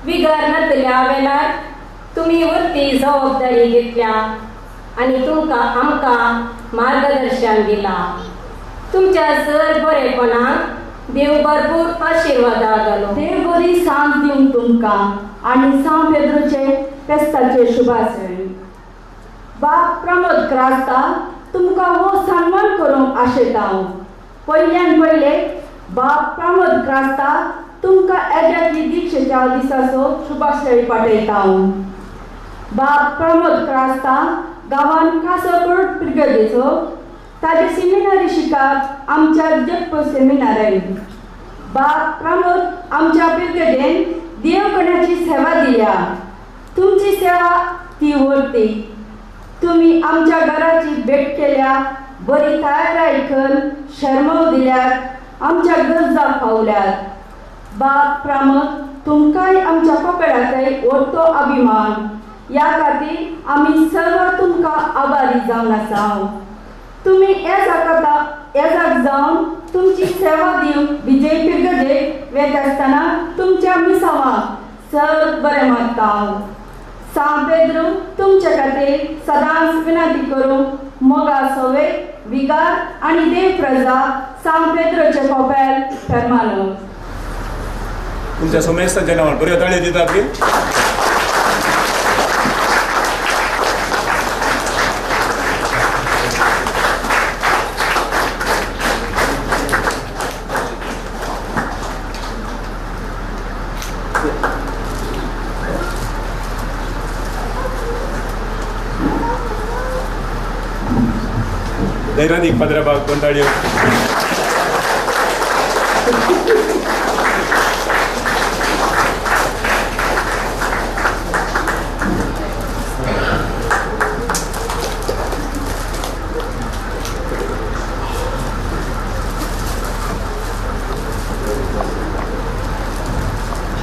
विगार नातल्या वेळार तुमी वरती जबाबदारी घेतल्या आनी तुमकां आमकां मार्गदर्शन दिलां. तुमच्या सर बरेपणाक देव भरपूर आशिर्वादा घालो. देव बरी सांज दिवं तुमकां आनी सांत पेद्रूचे फेस्ताचे शुभाशय. बाब प्रमोद क्रास्ता तुमकां हो सन्मान करूंक आशेता हांव. पयल्यान पयले बाब प्रमोद क्रास्ता तुमकां एजाची दीक्षेच्या दिसाचो शुभाशय पाठयता हांव. बाब प्रमोद क्रास्ता गांवान कासरकोड पिरगजेचो ताजे सेमिनारी शिकाप आमच्या जप्प सेमिनारीन. बाब प्रमोद आमच्या पिरगजेन देवगणाची सेवा दिल्या. तुमची सेवा ती वरती. तुमी आमच्या घराची भेट केल्या, बरी तयार करून शर्माव दिल्यात, आमच्या गरजा पावल्यात. बाब प्रमोद तुमकांय आमच्या कोपेलाकय वरतो अभिमान. ह्या खातीर आमी सर्व तुमकां आभारी जावन आसा. तुमी येजाक जावन तुमची सेवा दिवन विजय पिरगजेक वेता आसतना तुमच्या मिसावाक सर बरें मागता हांव. सांत पेद्रू तुमच्या खातीर सदांच विनंती करूंक मोगा सोवे विगार आनी देव प्रजा सांत पेद्रूचे कोपेल फेर्मानो. तुमच्या समेस्तांच्या नांवान बऱ्यो ताळयो दितात की धैर्यान एक पाद्रा दोन ताळयो.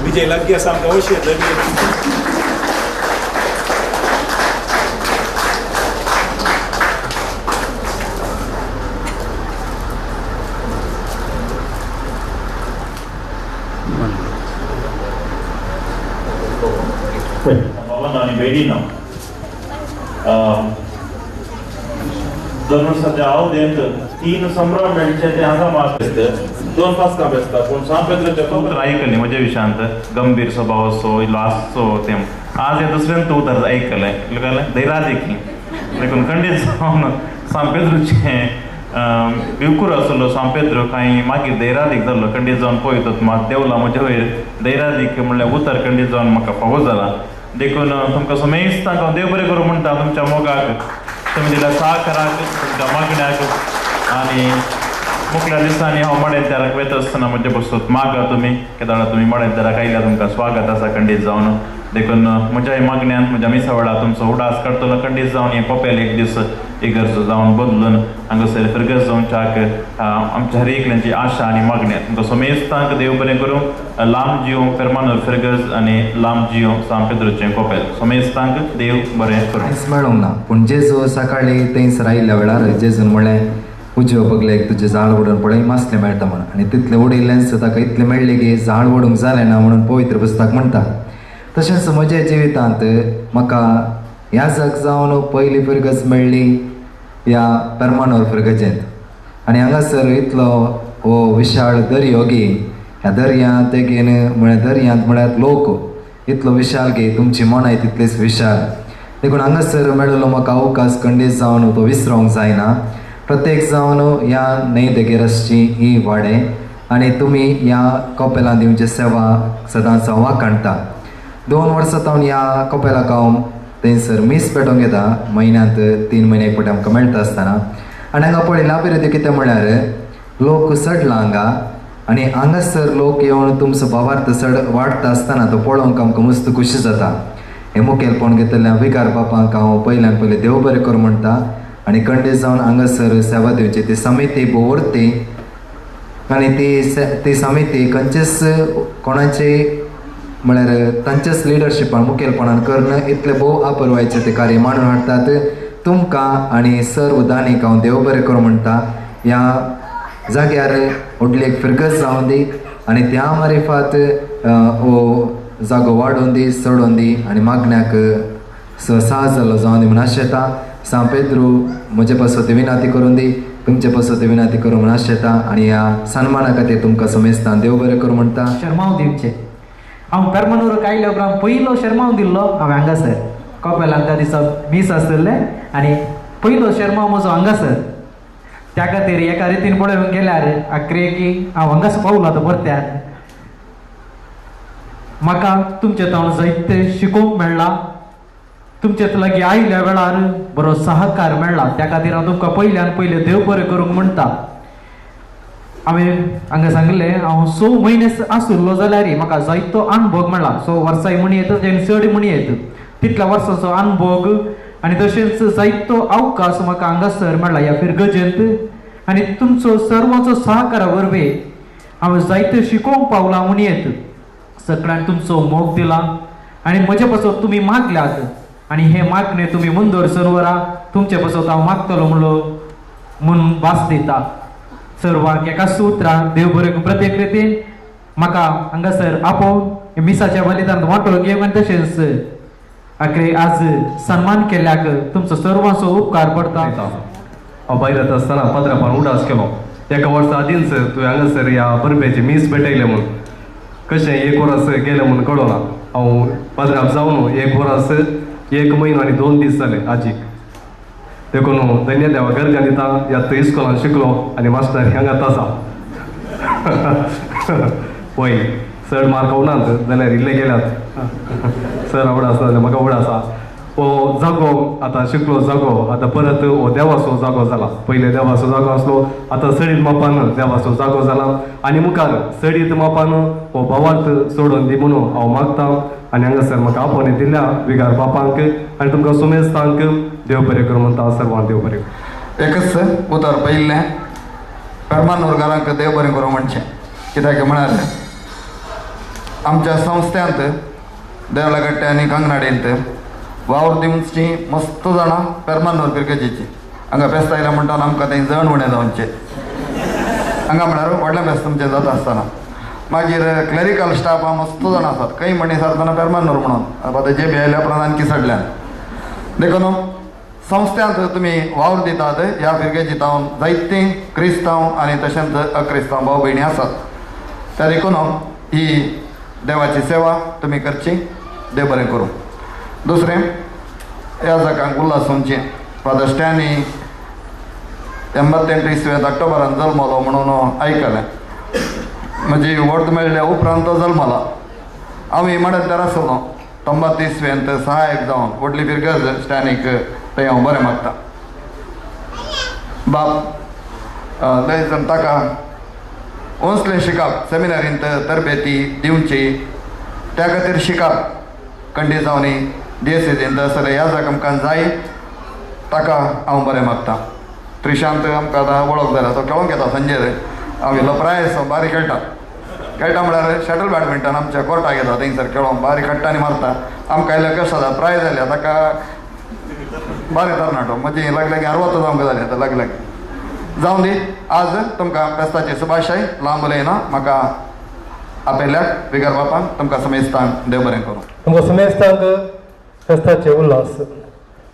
विजय लागीं आसा आमकां अवश्य येतले. बाबांनो आनी भयणींनो, दोन वर्साच्या अवधेंत 3 संभ्रम मेळचे ते हांगा मात 2 पास्कां बेसता पूण सांत पेद्रोचें उतर आयकलें म्हज्या विशयांत गंभीर स्वभाव असो इल्लो आसचो तें आज हें दुसऱ्यान तूं उतर आयकलें कळ्ळें धैरादिकी देखून खंडीत जावन सांत पेद्रोचें विवकूर आसलो सांत पेद्रो कांय मागीर धैरादीक जाल्लो खंडीत जावन पळयतात मात देवला म्हज्या वयर धैरादीक म्हणल्यार उतर खंडीत जावन म्हाका फावो जाला. देखून तुमकां समेस्तांक हांव देव बरें करूं म्हणटा तुमच्या मोगाक, तुमी दिल्या सहकाराक, तुमच्या मागण्याक आनी मुखल्या दिसांनी हांव माडेंतराक वयता आसतना म्हजे बसून मागा तुमी केदाळा तुमी माडेंतराक आयल्या तुमकां स्वागत आसा खंडीत जावन. देखून म्हज्या मागण्यान म्हज्या मिसा वेळार तुमचो उडास काडटलो खंडीत जावन हें कोपेल एक दीस इगर्ज जावन बदलून हांगासर फिरगर्ज जावच्याक आमच्या हर एकल्यांची आशा आनी मागण्या. तुमकां समेस्तांक देव बरें करूं. लांब जियो फेर्मानोर फिरगर्ज आनी लांब जियो सांत पेद्रोचें कोपेल. समेस्तांक देव बरें करूं. कांयच मेळोंक ना पूण जेजू सकाळीं थंयसर आयिल्ल्या वेळार जेजून म्हणलें उजव्या बगलेक तुजें जाळ ओडून पळय मासलें मेळटा म्हणून आनी तितलें उडयल्लेंच ताका इतलें मेळ्ळें की जाळ ओडूंक जालें ना म्हणून पवित्र पुस्तक म्हणटा. तशेंच म्हज्या जिवितांत म्हाका ह्या जग जावन पयली फिरगज मेळ्ळी ह्या पेरमानोर फिरगजेंत आनी हांगासर इतलो हो विशाळ दर्यो गी ह्या दर्यांत तेगेन म्हळ्यार दर्यांत म्हळ्यार लोक इतलो विशाल गी तुमची मनाय तितलीच विशाल. देखून हांगासर मेळिल्लो म्हाका अवकाश खंडीत जावन तो विसरोंक जायना. प्रत्येक जावन ह्या न्हंय देगेर आसची ही वाडे आनी तुमी ह्या कपेलांत दिवची सेवा सदांच हांव वाखाणटा. 2 वर्सां तावन ह्या कपेलाक हांव थंयसर मीस पेटोवंक येता म्हयन्यांत 3 म्हयने एक फावटी आमकां मेळटा आसतना आनी हांगा पळयला पिरेती कितें म्हळ्यार लोक चडला हांगा आनी हांगासर लोक येवन तुमचो भावार्थ चड वाडटा आसतना तो पळोवंक आमकां मस्त खुशी जाता. हें मुखेलपण घेतल्या विकार बापांक हांव पयल्यान पयलें देव बरें करूं म्हणटा आनी खंडीत जावन हांगासर सेवा दिवची ती समिती भोंवरती आनी ती समिती खंयचेच कोणाची म्हळ्यार तांच्याच लिडरशिपान मुखेलपणान करून इतलें भोव आपरवायचें तें कार्य मांडून हाडटात. तुमकां आनी सर्व दानीक हांव देव बरें करूं म्हणटा. ह्या जाग्यार व्हडली एक फिरगज जावन दी आनी त्या मारिफात हो जागो वाडोवन दी चडोवन दी आनी मागण्याक सहज जाल्लो जावन दी म्हूण आशेता. सांत पेद्रू म्हजे पासत विनाती करून दी तुमचे पासत विनाती करूं म्हूण आशेता आनी ह्या सन्माना खातीर तुमकां समेस्तान देव बरें करूं म्हणटा. शर्माव दिवचें हांव पेरमानूर आयल्या उपरांत पयलो शेर्मांव दिल्लो हांवें हांगासर कोपेलांत त्या दिसा मीस आसलें आनी पयलो शेर्मांव म्हजो हांगासर. त्या खातीर एका रितीन पळोवंक गेल्यार आक्रे की हांव हांगासर पावलो आतां परत्यान. म्हाका तुमचे तावन जायते शिकोवंक मेळ्ळां, तुमचे लागीं आयिल्ल्या वेळार बरो सहकार मेळ्ळा. त्या खातीर हांव तुमकां पयल्यान पयलें देव बरें करूंक म्हणटा. हांवें हांगा सांगलें हांव 6 म्हयने आशिल्लो जाल्यार म्हाका जायतो अणभव मेळ्ळा. 6 वर्सांय म्हणी येता आनी चड म्हणी येता तितल्या वर्सांचो अणभव आनी तशेंच जायतो अवकाश म्हाका हांगासर मेळ्ळा ह्या फिरगजेंत आनी तुमचो सर्वांचो सहकारा वरवीं हांवें जायते शिकोवंक पावलां म्हणी येत. सगळ्यांक तुमचो मोग दिला आनी म्हजे पासत तुमी मागल्यात आनी हें मागणें तुमी मुंदर वरा तुमचे पासत हांव मागतलो म्हणलो म्हूण भास दिता. सर्वांक एका सुत्रान देव बरें प्रत्येक रितीन म्हाका हांगासर आपोवन मिसाच्या बलिदान वांटो घेवन आनी तशेंच आखरे आज सन्मान केल्ल्याक तुमचो सर्वांचो उपकार पडटा. हांव भायर येता आसतना पात्रापान उडास केलो एका वर्सा आदींच तुवें हांगासर ह्या परबेची मीस भेटयलें म्हूण कशें 1 वरस गेलें म्हूण कळना. हांव पात्राप जावन 1 वरस 1 म्हयनो आनी 2 दीस जाले आजीक. देखून धन्य देवा घरच्यान दिता ह्या थंय इस्कोलान शिकलो आनी मास्टर हांगात आसा. वय चड मार्क नात जाल्यार इल्ले गेल्यात सर आवड आसा जाल्यार म्हाका आवड आसा. हो जागो आतां शिकलो जागो आतां परत हो देवाचो जागो जाला. पयले देवाचो जागो आसलो आतां चडीत मापान देवाचो जागो जाला आनी मुखार चडीत मापान हो भावार्थ सोडून दी म्हणून हांव मागता आनी हांगासर म्हाका आपोवणें दिल्या विगार बापांक आनी तुमकां सुमेस्तांक देव बरें करूं म्हणटा. सर्वांक देव बरें. एकच उतर पयिल्लें पेरमानूर घरांक देव बरें करूं म्हणचें कित्याक म्हळ्यार आमच्या संस्थ्यांत देवलागट्टे आनी कांगनाडींत वावर दिवची मस्त जाणां पेरमानूर फिरगजेची हांगा फेस्त आयलें म्हणटा आमकां थंय जण उणें जावचें हांगा म्हळ्यार व्हडलें फेस्त तुमचें जाता आसतना. मागीर क्लरिकल स्टाफ मस्त जाणां आसात खंय म्हणी सारतना पेरमानूर म्हणून आतां जे बी आयल्या उपरांत आणखी सडल्यान. देखून संस्थ्यांत तुमी वावर दितात ह्या फिरगेजी जावन जायतीं क्रिस्तांव आनी तशेंच अक्रिस्तांव भाव भयणी आसात. त्या देखून ही देवाची सेवा तुमी करची, देव बरें करूं. दुसरें ह्या जाग्यांक उल्हास म्हणचे फादर स्टॅनी 88 इसवेंत ऑक्टोबरान जल्मलो म्हणून आयकलें. म्हजी वोट मेळ्ळ्या उपरांत तो जल्मला. हांव इमारतदार आसलो 90 इसवेंत सहायक जावन व्हडली फिरगज स्टॅनीक थंय हांव बरें मागता. बाप थंय ताका ओंसलें शिकप सेमिनारींत तरबेती दिवची त्या खातीर शिकप कंडी जावनी डिएसीजींत सगळें ह्या जाग आमकां जाय ताका हांव बरें मागता. त्रिशांत आमकां आतां वळख जाल्या तो खेळोंक येता संजेर हांव इल्लो प्रायस बारीक खेळटा खेळटा म्हळ्यार शटल बॅडमिंटन आमच्या कोर्टाक येता थंयसर खेळोंक बारीक खट्टा आनी मारता. आमकां इल्ले कश्ट जाता प्रायज जाल्या ताका बारीक तरणाटो म्हजी लागले की 60 जावंक जालें आतां लागले जावं दी. आज तुमकां फेस्ताची शुभाशय. लांब उलयना म्हाका आपयल्याक विगर बापांक तुमकां समेस्तांक देव बरें करूं. तुमकां समेस्तांक फेस्ताचे उल्हास.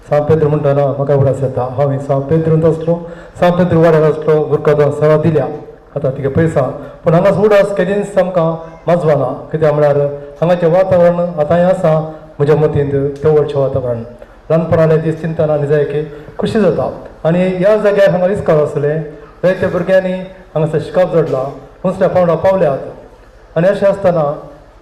सांत पेद्रू म्हणटना म्हाका उडास येता. हांव सांत पेद्रूंत आसलो, सांत पेद्रू वाड्यार आसलो, गुरकादान सेवा दिल्या आतां तिगे पयसा. पूण हांगा उडास केदींच आमकां माजवाना. कित्याक म्हळ्यार हांगाचें वातावरण आतांय आसा म्हज्या मतींत तेवळचें वातावरण. ल्हानपणाले दीस चिंतना आनी जाय की खुशी जाता. आनी ह्या जाग्यार हांगा इस्कोल आसलें, जायत्या भुरग्यांनी हांगासर शिकप जोडलां, दुसऱ्या पावंडा पावल्यात. आनी अशें आसतना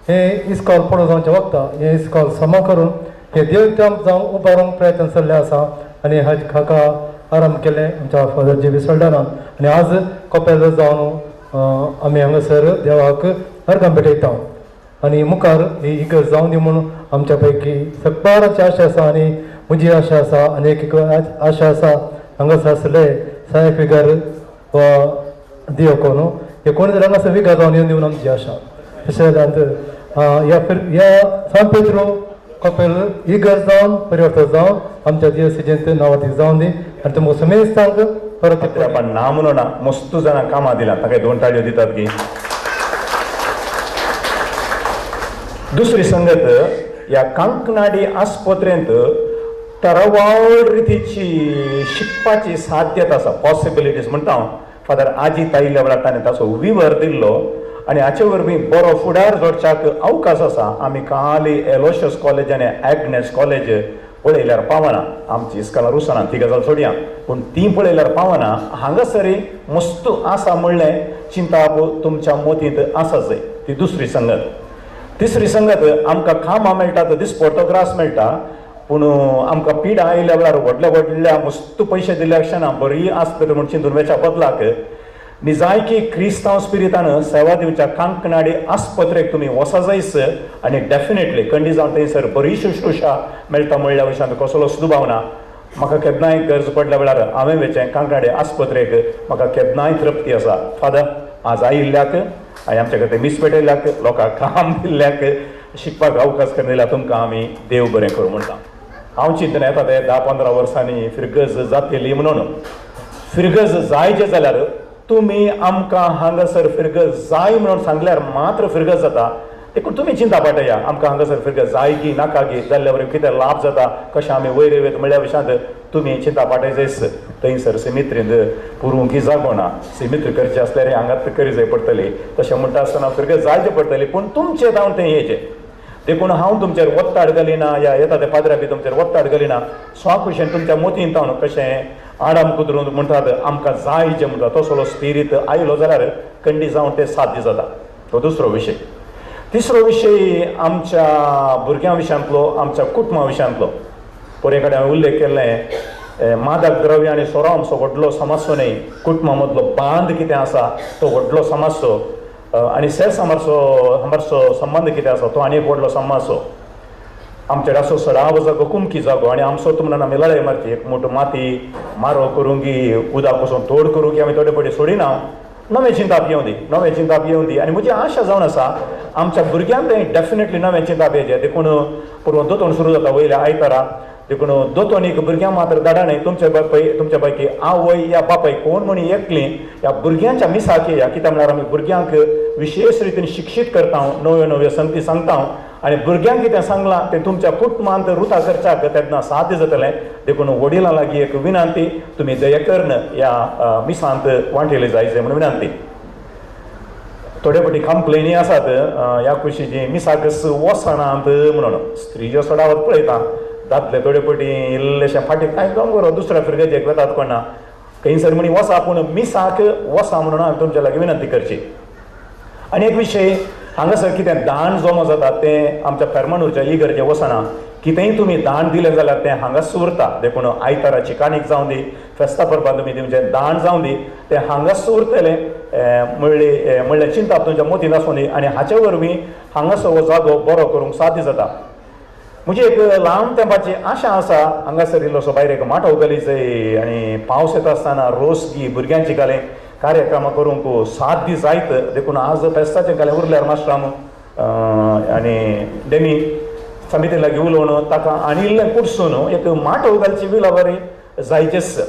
हें इस्कोल पडो जावचें वखता हें इस्कोल समा करून हें देवत्याम जावन उबारूंक प्रयत्न चल्ले आसा. आनी हाका आरंभ केलें आमच्या फादर जे बी सल्डानान. आनी आज कपेल जावन आमी हांगासर देवाक अर्गां भेटयता. आनी मुखार ही इगर्ज जावं दी म्हणून आमच्या पैकी सगळ्यांची आशा आसा आनी म्हजी आशा आसा आनी एक आशा आसा हांगासर आसले सहायक विगार वा दियो कोण हे कोण जर हांगासर विगार जावन येवन दिवन आमची आशा. तशें जाल्यार ह्या सांत पेद्रू कपेल इगर्ज जावन परिवर्तन जावन आमच्या दिवसीजेंत नांवाती जावन दी. आनी तुमकां समेस्तांक परत आपण ना म्हणून ना मस्त जाणां कामां दिलां ताका 2 टाळयो दितात की. दुसरी संगत ह्या कांकणाडी आस्पत्रेंत तरवाळ रितीची शिकपाची साध्यता आसा, पॉसिबिलिटीज म्हणटा हांव. फादर आजी ताईल्या वेळार ताणें ताचो विवर दिल्लो आनी हाचे वरवीं बरो फुडार जोडच्याक अवकाश आसा. आमी काली एलोशियस कॉलेज आनी एग्नेस कॉलेज पळयल्यार पावना, आमची इस्कोलां रुसना ती गजाल सोडया, पूण ती पळयल्यार पावना. हांगासर मस्त आसा म्हणलें चिंताप तुमच्या मतींत आसा जाय. ती दुसरी संगत. तिसरी संगत आमकां कामां मेळटा तो दिसपडतो ग्रास मेळटा, पूण आमकां पिडा आयल्या वेळार व्हडल्या व्हडल्या मस्त पयशे दिल्या क्षणा बरी आस्पत म्हूण चिंतून वेच्या बदलाक निजायकी क्रिस्तांव स्पिरितान सेवा दिवच्या कांकणाडी आस्पत्रेक तुमी वसा जायस आनी डेफिनेटली कंडी जावन थंयसर बरी शुश्रूषा मेळटा म्हणल्या विशयांत कसलोच दुबाव ना. म्हाका केन्नाय गरज पडल्या वेळार हांवें वेचें कांकणाडी आस्पत्रेक म्हाका केन्नाय तृप्ती आसा. फादर आज आयिल्ल्याक आनी आमच्या खातीर मीस पेटयल्ल्याक, लोकांक काम दिल्ल्याक, शिकपाक अवकाश करून दिल्या तुमकां आमी देव बरें करूं म्हणटा. हांव चिंतन येता ते 10-15 वर्सांनी फिरगज जातली म्हणून. फिरगज जायचे जाल्यार तुमी आमकां हांगासर फिरगज जाय म्हणून सांगल्यार मात्र फिरगज जाता. देखून तुमी चिंता पाटया आमकां हांगासर फिरगज जाय की नाका की जाल्ल्या वरवीं कितें लाभ जाता, कशें आमी वयर येत म्हणल्या विशयांत तुमी चिंता पाटयचेच. थंयसर सिमित्रींत पुरूंकी जागो ना, सिमित्री करची आसल्यार हांगात करी जाय पडटली. तशें म्हणटा आसतना फिरगज जायचे पडटली, पूण तुमचें जावन तें येचें. देखून हांव तुमचेर वत्ताड घालिना या येता ते पाद्र्या बी तुमचेर वत्ताड घालिना. स्वाकुशेन तुमच्या मोतीन तावन कशें आडाम कुदरून म्हणटात आमकां जाय जें म्हणटा तसलो स्पिरीत आयलो जाल्यार कंडी जावन तें साध्य जाता. तो दुसरो विशय. तिसरो विशय आमच्या भुरग्यां विशयांतलो, आमच्या कुटुंबा विशयांतलो. परे कडेन हांवें उल्लेख केल्लें मादक द्रव्य आनी सोरो आमचो व्हडलो समस्यो न्हय, कुटुंबा मदलो बांद कितें आसा तो व्हडलो समस्यो आनी सेर सामारचो संबंद कितें आसा तो आनी एक व्हडलो समस्यो. आमच्या आसो सडाव जागो, कुमकी जागो आनी आमचो तुमकां आमी लढाय मारची. एक मोटो माती मारो करूंक की उदक वचून तोड करूंक की आमी थोडे पयलीं सोडिना. नवें चिंताप येवं दी, नवें चिंताप येवं दी. आनी म्हजी आशा जावन आसा आमच्या भुरग्यांक तें डेफिनेटली नवें चिंताप येचें. देखून पूर्व दोतोन सुरू जाता वयल्या आयतारा, देखून दोतोनीक भुरग्यांक मात्र धाडा न्हय, तुमचे बापाय तुमच्या पैकी आवय या बापाय कोण म्हणी एकली ह्या भुरग्यांच्या मिसाक येया. कित्याक म्हळ्यार आमी भुरग्यांक विशेश रितीन शिक्षीत करता, नव्यो नव्यो संगती सांगता आनी भुरग्यांक कितें सांगलां तें तुमच्या कुटुंबांत रुता करच्याक तेन्ना साध्य जातलें. देखून वडिलां लागीं एक विनंती, तुमी दया करून ह्या मिसांत वांटेले जायचे म्हणून विनंती. थोडे फावटी कंप्लेनी आसात ह्या कुशीची मिसाकच वचनात म्हणून, स्त्री ज्यो चडावत पळयता दादले थोडे फावटी इल्लेशे फाटीं कांय दोंगर दुसऱ्या फिरगेजेक वतात कोणा खंयसर म्हणी वसा, पूण मिसाक वसा म्हणून हांवें तुमच्या लागीं विनंती करची. आनी एक विशय हांगासर कितें दान जमो जाता तें आमच्या फेर्मानूरच्या इगर्जे वचना, कितेंय तुमी दान दिलें जाल्यार तें हांगाच उरता. देखून आयताराची काणीक जावं दी, फेस्ता परबान तुमी तुमचें दान जावं दी, तें हांगाच उरतलें म्हणलें म्हणलें चिंताप तुमच्या मोतीन आसूं दी. आनी हाचे वरवीं हांगासर हो जागो बरो करूंक साध्य जाता. म्हजी एक लांब तेंपाची आशा आसा, हांगासर इल्लोसो भायर एक माटव गलीचय आनी पावस येता आसतना रोसगी भुरग्यांची घालें कार्यक्रम करूंक सात दीस जायत. देखून आज फेस्ताचें घालें उरल्यार मास्टराम आनी डेमी समिती लागीं उलोवन ताका आनी इल्लें कुडसून एक माटव घालची विलावारी जायचेच.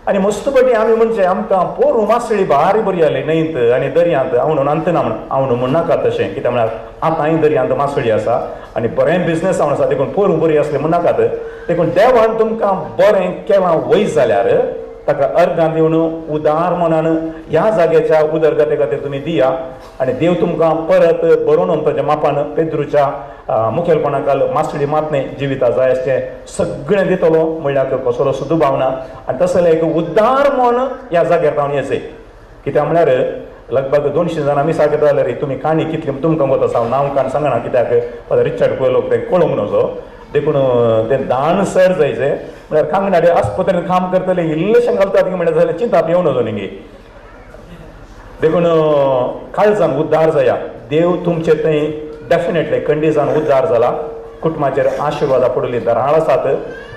आनी मस्त पटी आमी म्हणजे आमकां पोरूं मासळी भारी बरी जाली न्हंयत आनी दर्यांत. हांव म्हणून अंतना म्हण हांव म्हणनाका तशें, कित्याक म्हळ्यार आतांय दर्यांत मासळी आसा आनी बरें बिजनेस जावन आसा, देखून पोरूं बरी आसली म्हणनाकात. देखून देवान तुमकां बरें केलां वयस जाल्यार ताका अर्गां दिवन उदार मनान ह्या जाग्याच्या उदरगते खातीर तुमी दिया आनी देव तुमकां परत बरोवन ताच्या मापान पेद्रूच्या मुखेलपणा खाल मासळी मात न्हय जिविता जाय आसचें सगळें दितलो म्हणल्यार कसलो सुद्दां भावना. आनी तसलें एक उदार मन ह्या जाग्यार जावन येचें. कित्याक म्हळ्यार लगभग 200 जाणां मिसाक येता जाल्यार तुमी काणी कितली तुमकां वता आसा नांव काण सांगना, कित्याक रिचर्ड कोयलो तें कळोवंक नजो. देखून तें दान सर जायचें म्हळ्यार कांगणाडे आस्पत्रेन काम करतले इल्लेशें घालतात की म्हणल्यार जाल्यार चिंताप येवं नजो न्ही. देखून काळजान उद्धार जाया, देव तुमचे थंय डेफिनेटली कंडीजान उद्धार जाला, कुटुंबाचेर आशिर्वादा पडली दराळ आसात.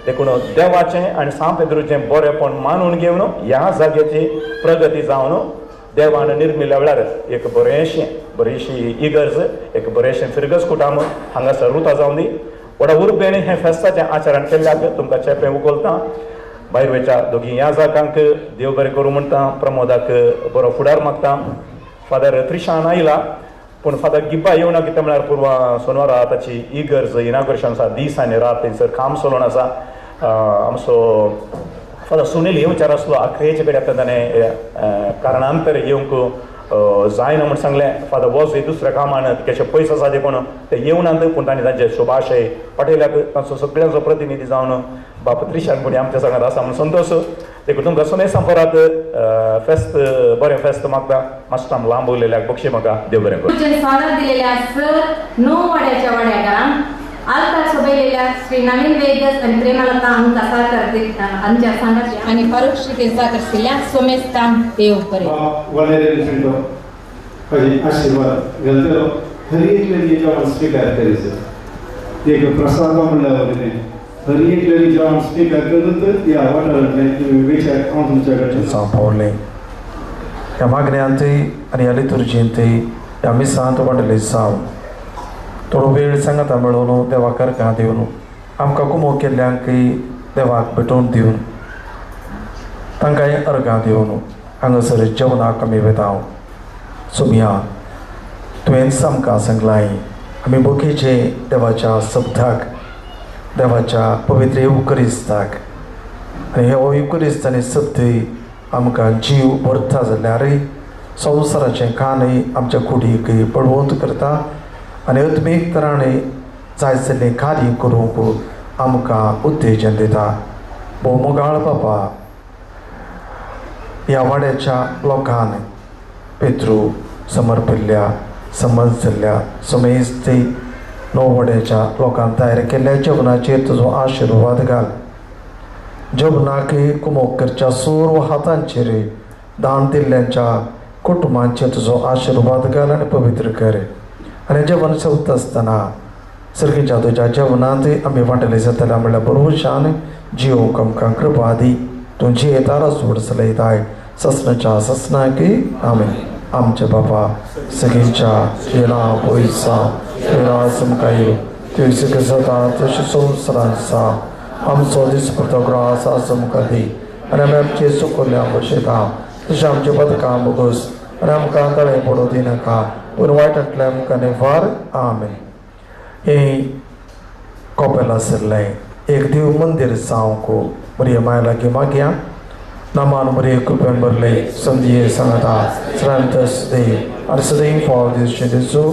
देखून देवाचें आनी सांत पेद्रूचें बरेंपण मानून घेवन ह्या जाग्याची प्रगती जावन देवान निर्मिल्ल्या वेळार एक बरेंशें बरीशी इगर्ज एक बरेंशें फिरगज कुटाम हांगासर रुता जावन दी. व्हडा उर्बेन हें फेस्ताचें आचरण केल्ल्याक तुमकां चेपें उखलता. भायर वयच्या दोगी ह्या जाकांक देव बरें करूं म्हणटा, प्रमोदाक बरो फुडार मागता. फादर त्रिशान आयला पूण फादर गिब्बा येवना, कितें म्हळ्यार पुर्वा सोनवारा ताची इगर्ज इनाग्रेशन आसा, दीस आनी रात थंयसर काम चलोवन आसा. आमचो फादर सुनील येवचार आसलो आखरेचे कडेन आतां ताणें कारणांतर येवंक जायना म्हूण सांगलें. फादर वॉज दुसऱ्या कामान कशें पयस आसा देखून ते येवनात, पूण ताणें तांचे शुभाशय पाठयल्यात. तांचो सगळ्यांचो प्रतिनिधी जावन बाप त्रिशान पुणी आमच्या सांगात आसा म्हूण संतोश. देखून तुमकां सुनेसां परत फेस्त बरें फेस्त मागता. मास्टाम लांब उरलेल्याक बक्षी म्हाका देव बरें करूं. स्वागत दिलेल्या सर 9 वाड्याच्या वाड्याकारांक आलतार सोबयलेल्या श्री नवीन वेगस आनी प्रेमालता हांकां साकर आमच्या सांगाची आनी फारूक श्री साकर दिल्या सोमेस्ताम देव बरें. वालेरियन पिंटो हजी आशीर्वाद घालतलो हर एकल्यानी जेवण स्वीकार करीचो एक प्रसाद म्हणल्यार वरवीं हर एकल्यानी जेवण स्वीकार करून ह्या वाठारांतले तुमी विचार हांव तुमच्या कडेन पावलें ह्या मागण्यांतय आनी ह्या लितुर्जींतय ह्या मिसांत वांटले जावन थोडो वेळ सांगाता मेळोवन देवाक अर्गां दिवन आमकां कुमो केल्ल्यांकय देवाक भेटोवन दिवन तांकांय अर्गां दिवन हांगासर जेवणाक आमी वेता. सोमिया तुवेंच आमकां सांगलां आमी बोकेचे देवाच्या शब्दाक देवाच्या पवित्र येवकरिस्ताक आनी हे येवकरिस्त आनी शब्दय आमकां जीव भरता जाल्यारय संवसाराचें कानय आमच्या कुडीकय बळवंत करता आनी आत्मीक तरांनी जाय जाल्लीं कार्य करूंक आमकां उत्तेजन दिता. भोव मोगाळ बापा, ह्या वाड्याच्या लोकान पेत्रू समर्पिल्ल्या समज जाल्ल्या समेस्त 9 वाड्याच्या लोकान तयार केल्ल्या जेवणाचेर तुजो आशिर्वाद घाल. जेवणाक कुमोक करच्या सर्व हातांचेर दान दिल्ल्यांच्या कुटुंबांचेर तुजो आशिर्वाद घाल आनी पवित्र कर. आनी जेवण जेवता आसतना सर्गीच्या तुज्या जेवणांत आमी वांटले जातले म्हणल्यार बरोवशान जिवंक आमकां कृपा दी. तूं जियेता सोड चलयताय ससनाच्या ससनाकी आमेन. आमचे बापा सगळीच्या तुजें नांव पवित्र जावं, तुजें राज आमकां येवं, तुजी इत्सा जाता तशी संवसारांत जावं. आमचो दिसपडतो ग्रास आज आमकां दी आनी आमी आमचे चुकल्ल्या बसयता तशें आमचे पदकां बोगस आनी आमकां तळें पडूं दिनाका, पूण वायटांतल्यान आमकां निवार. आमेन. हें कॉपेल आशिल्लें एक देव मंदीर जावंक मरिये माय लागीं मागया. नामान मरिये कृपेन भरले संदये सांगता श्रांत सदैव आनी सदैव फाव दिवचे दिसू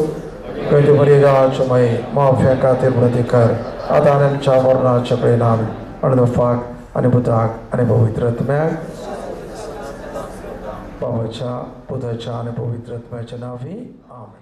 खंयचे मरिये देवाचे माये माफ्या खातीर विनंती कर आतां आनी आमच्या मरणाच्या परिणाम. आनी दफाक आनी पुताक आनी पवित्र आत्म्याक. बाबाच्या पुताच्या आनी पवित्र आत्म्याच्या नांवी आमेन.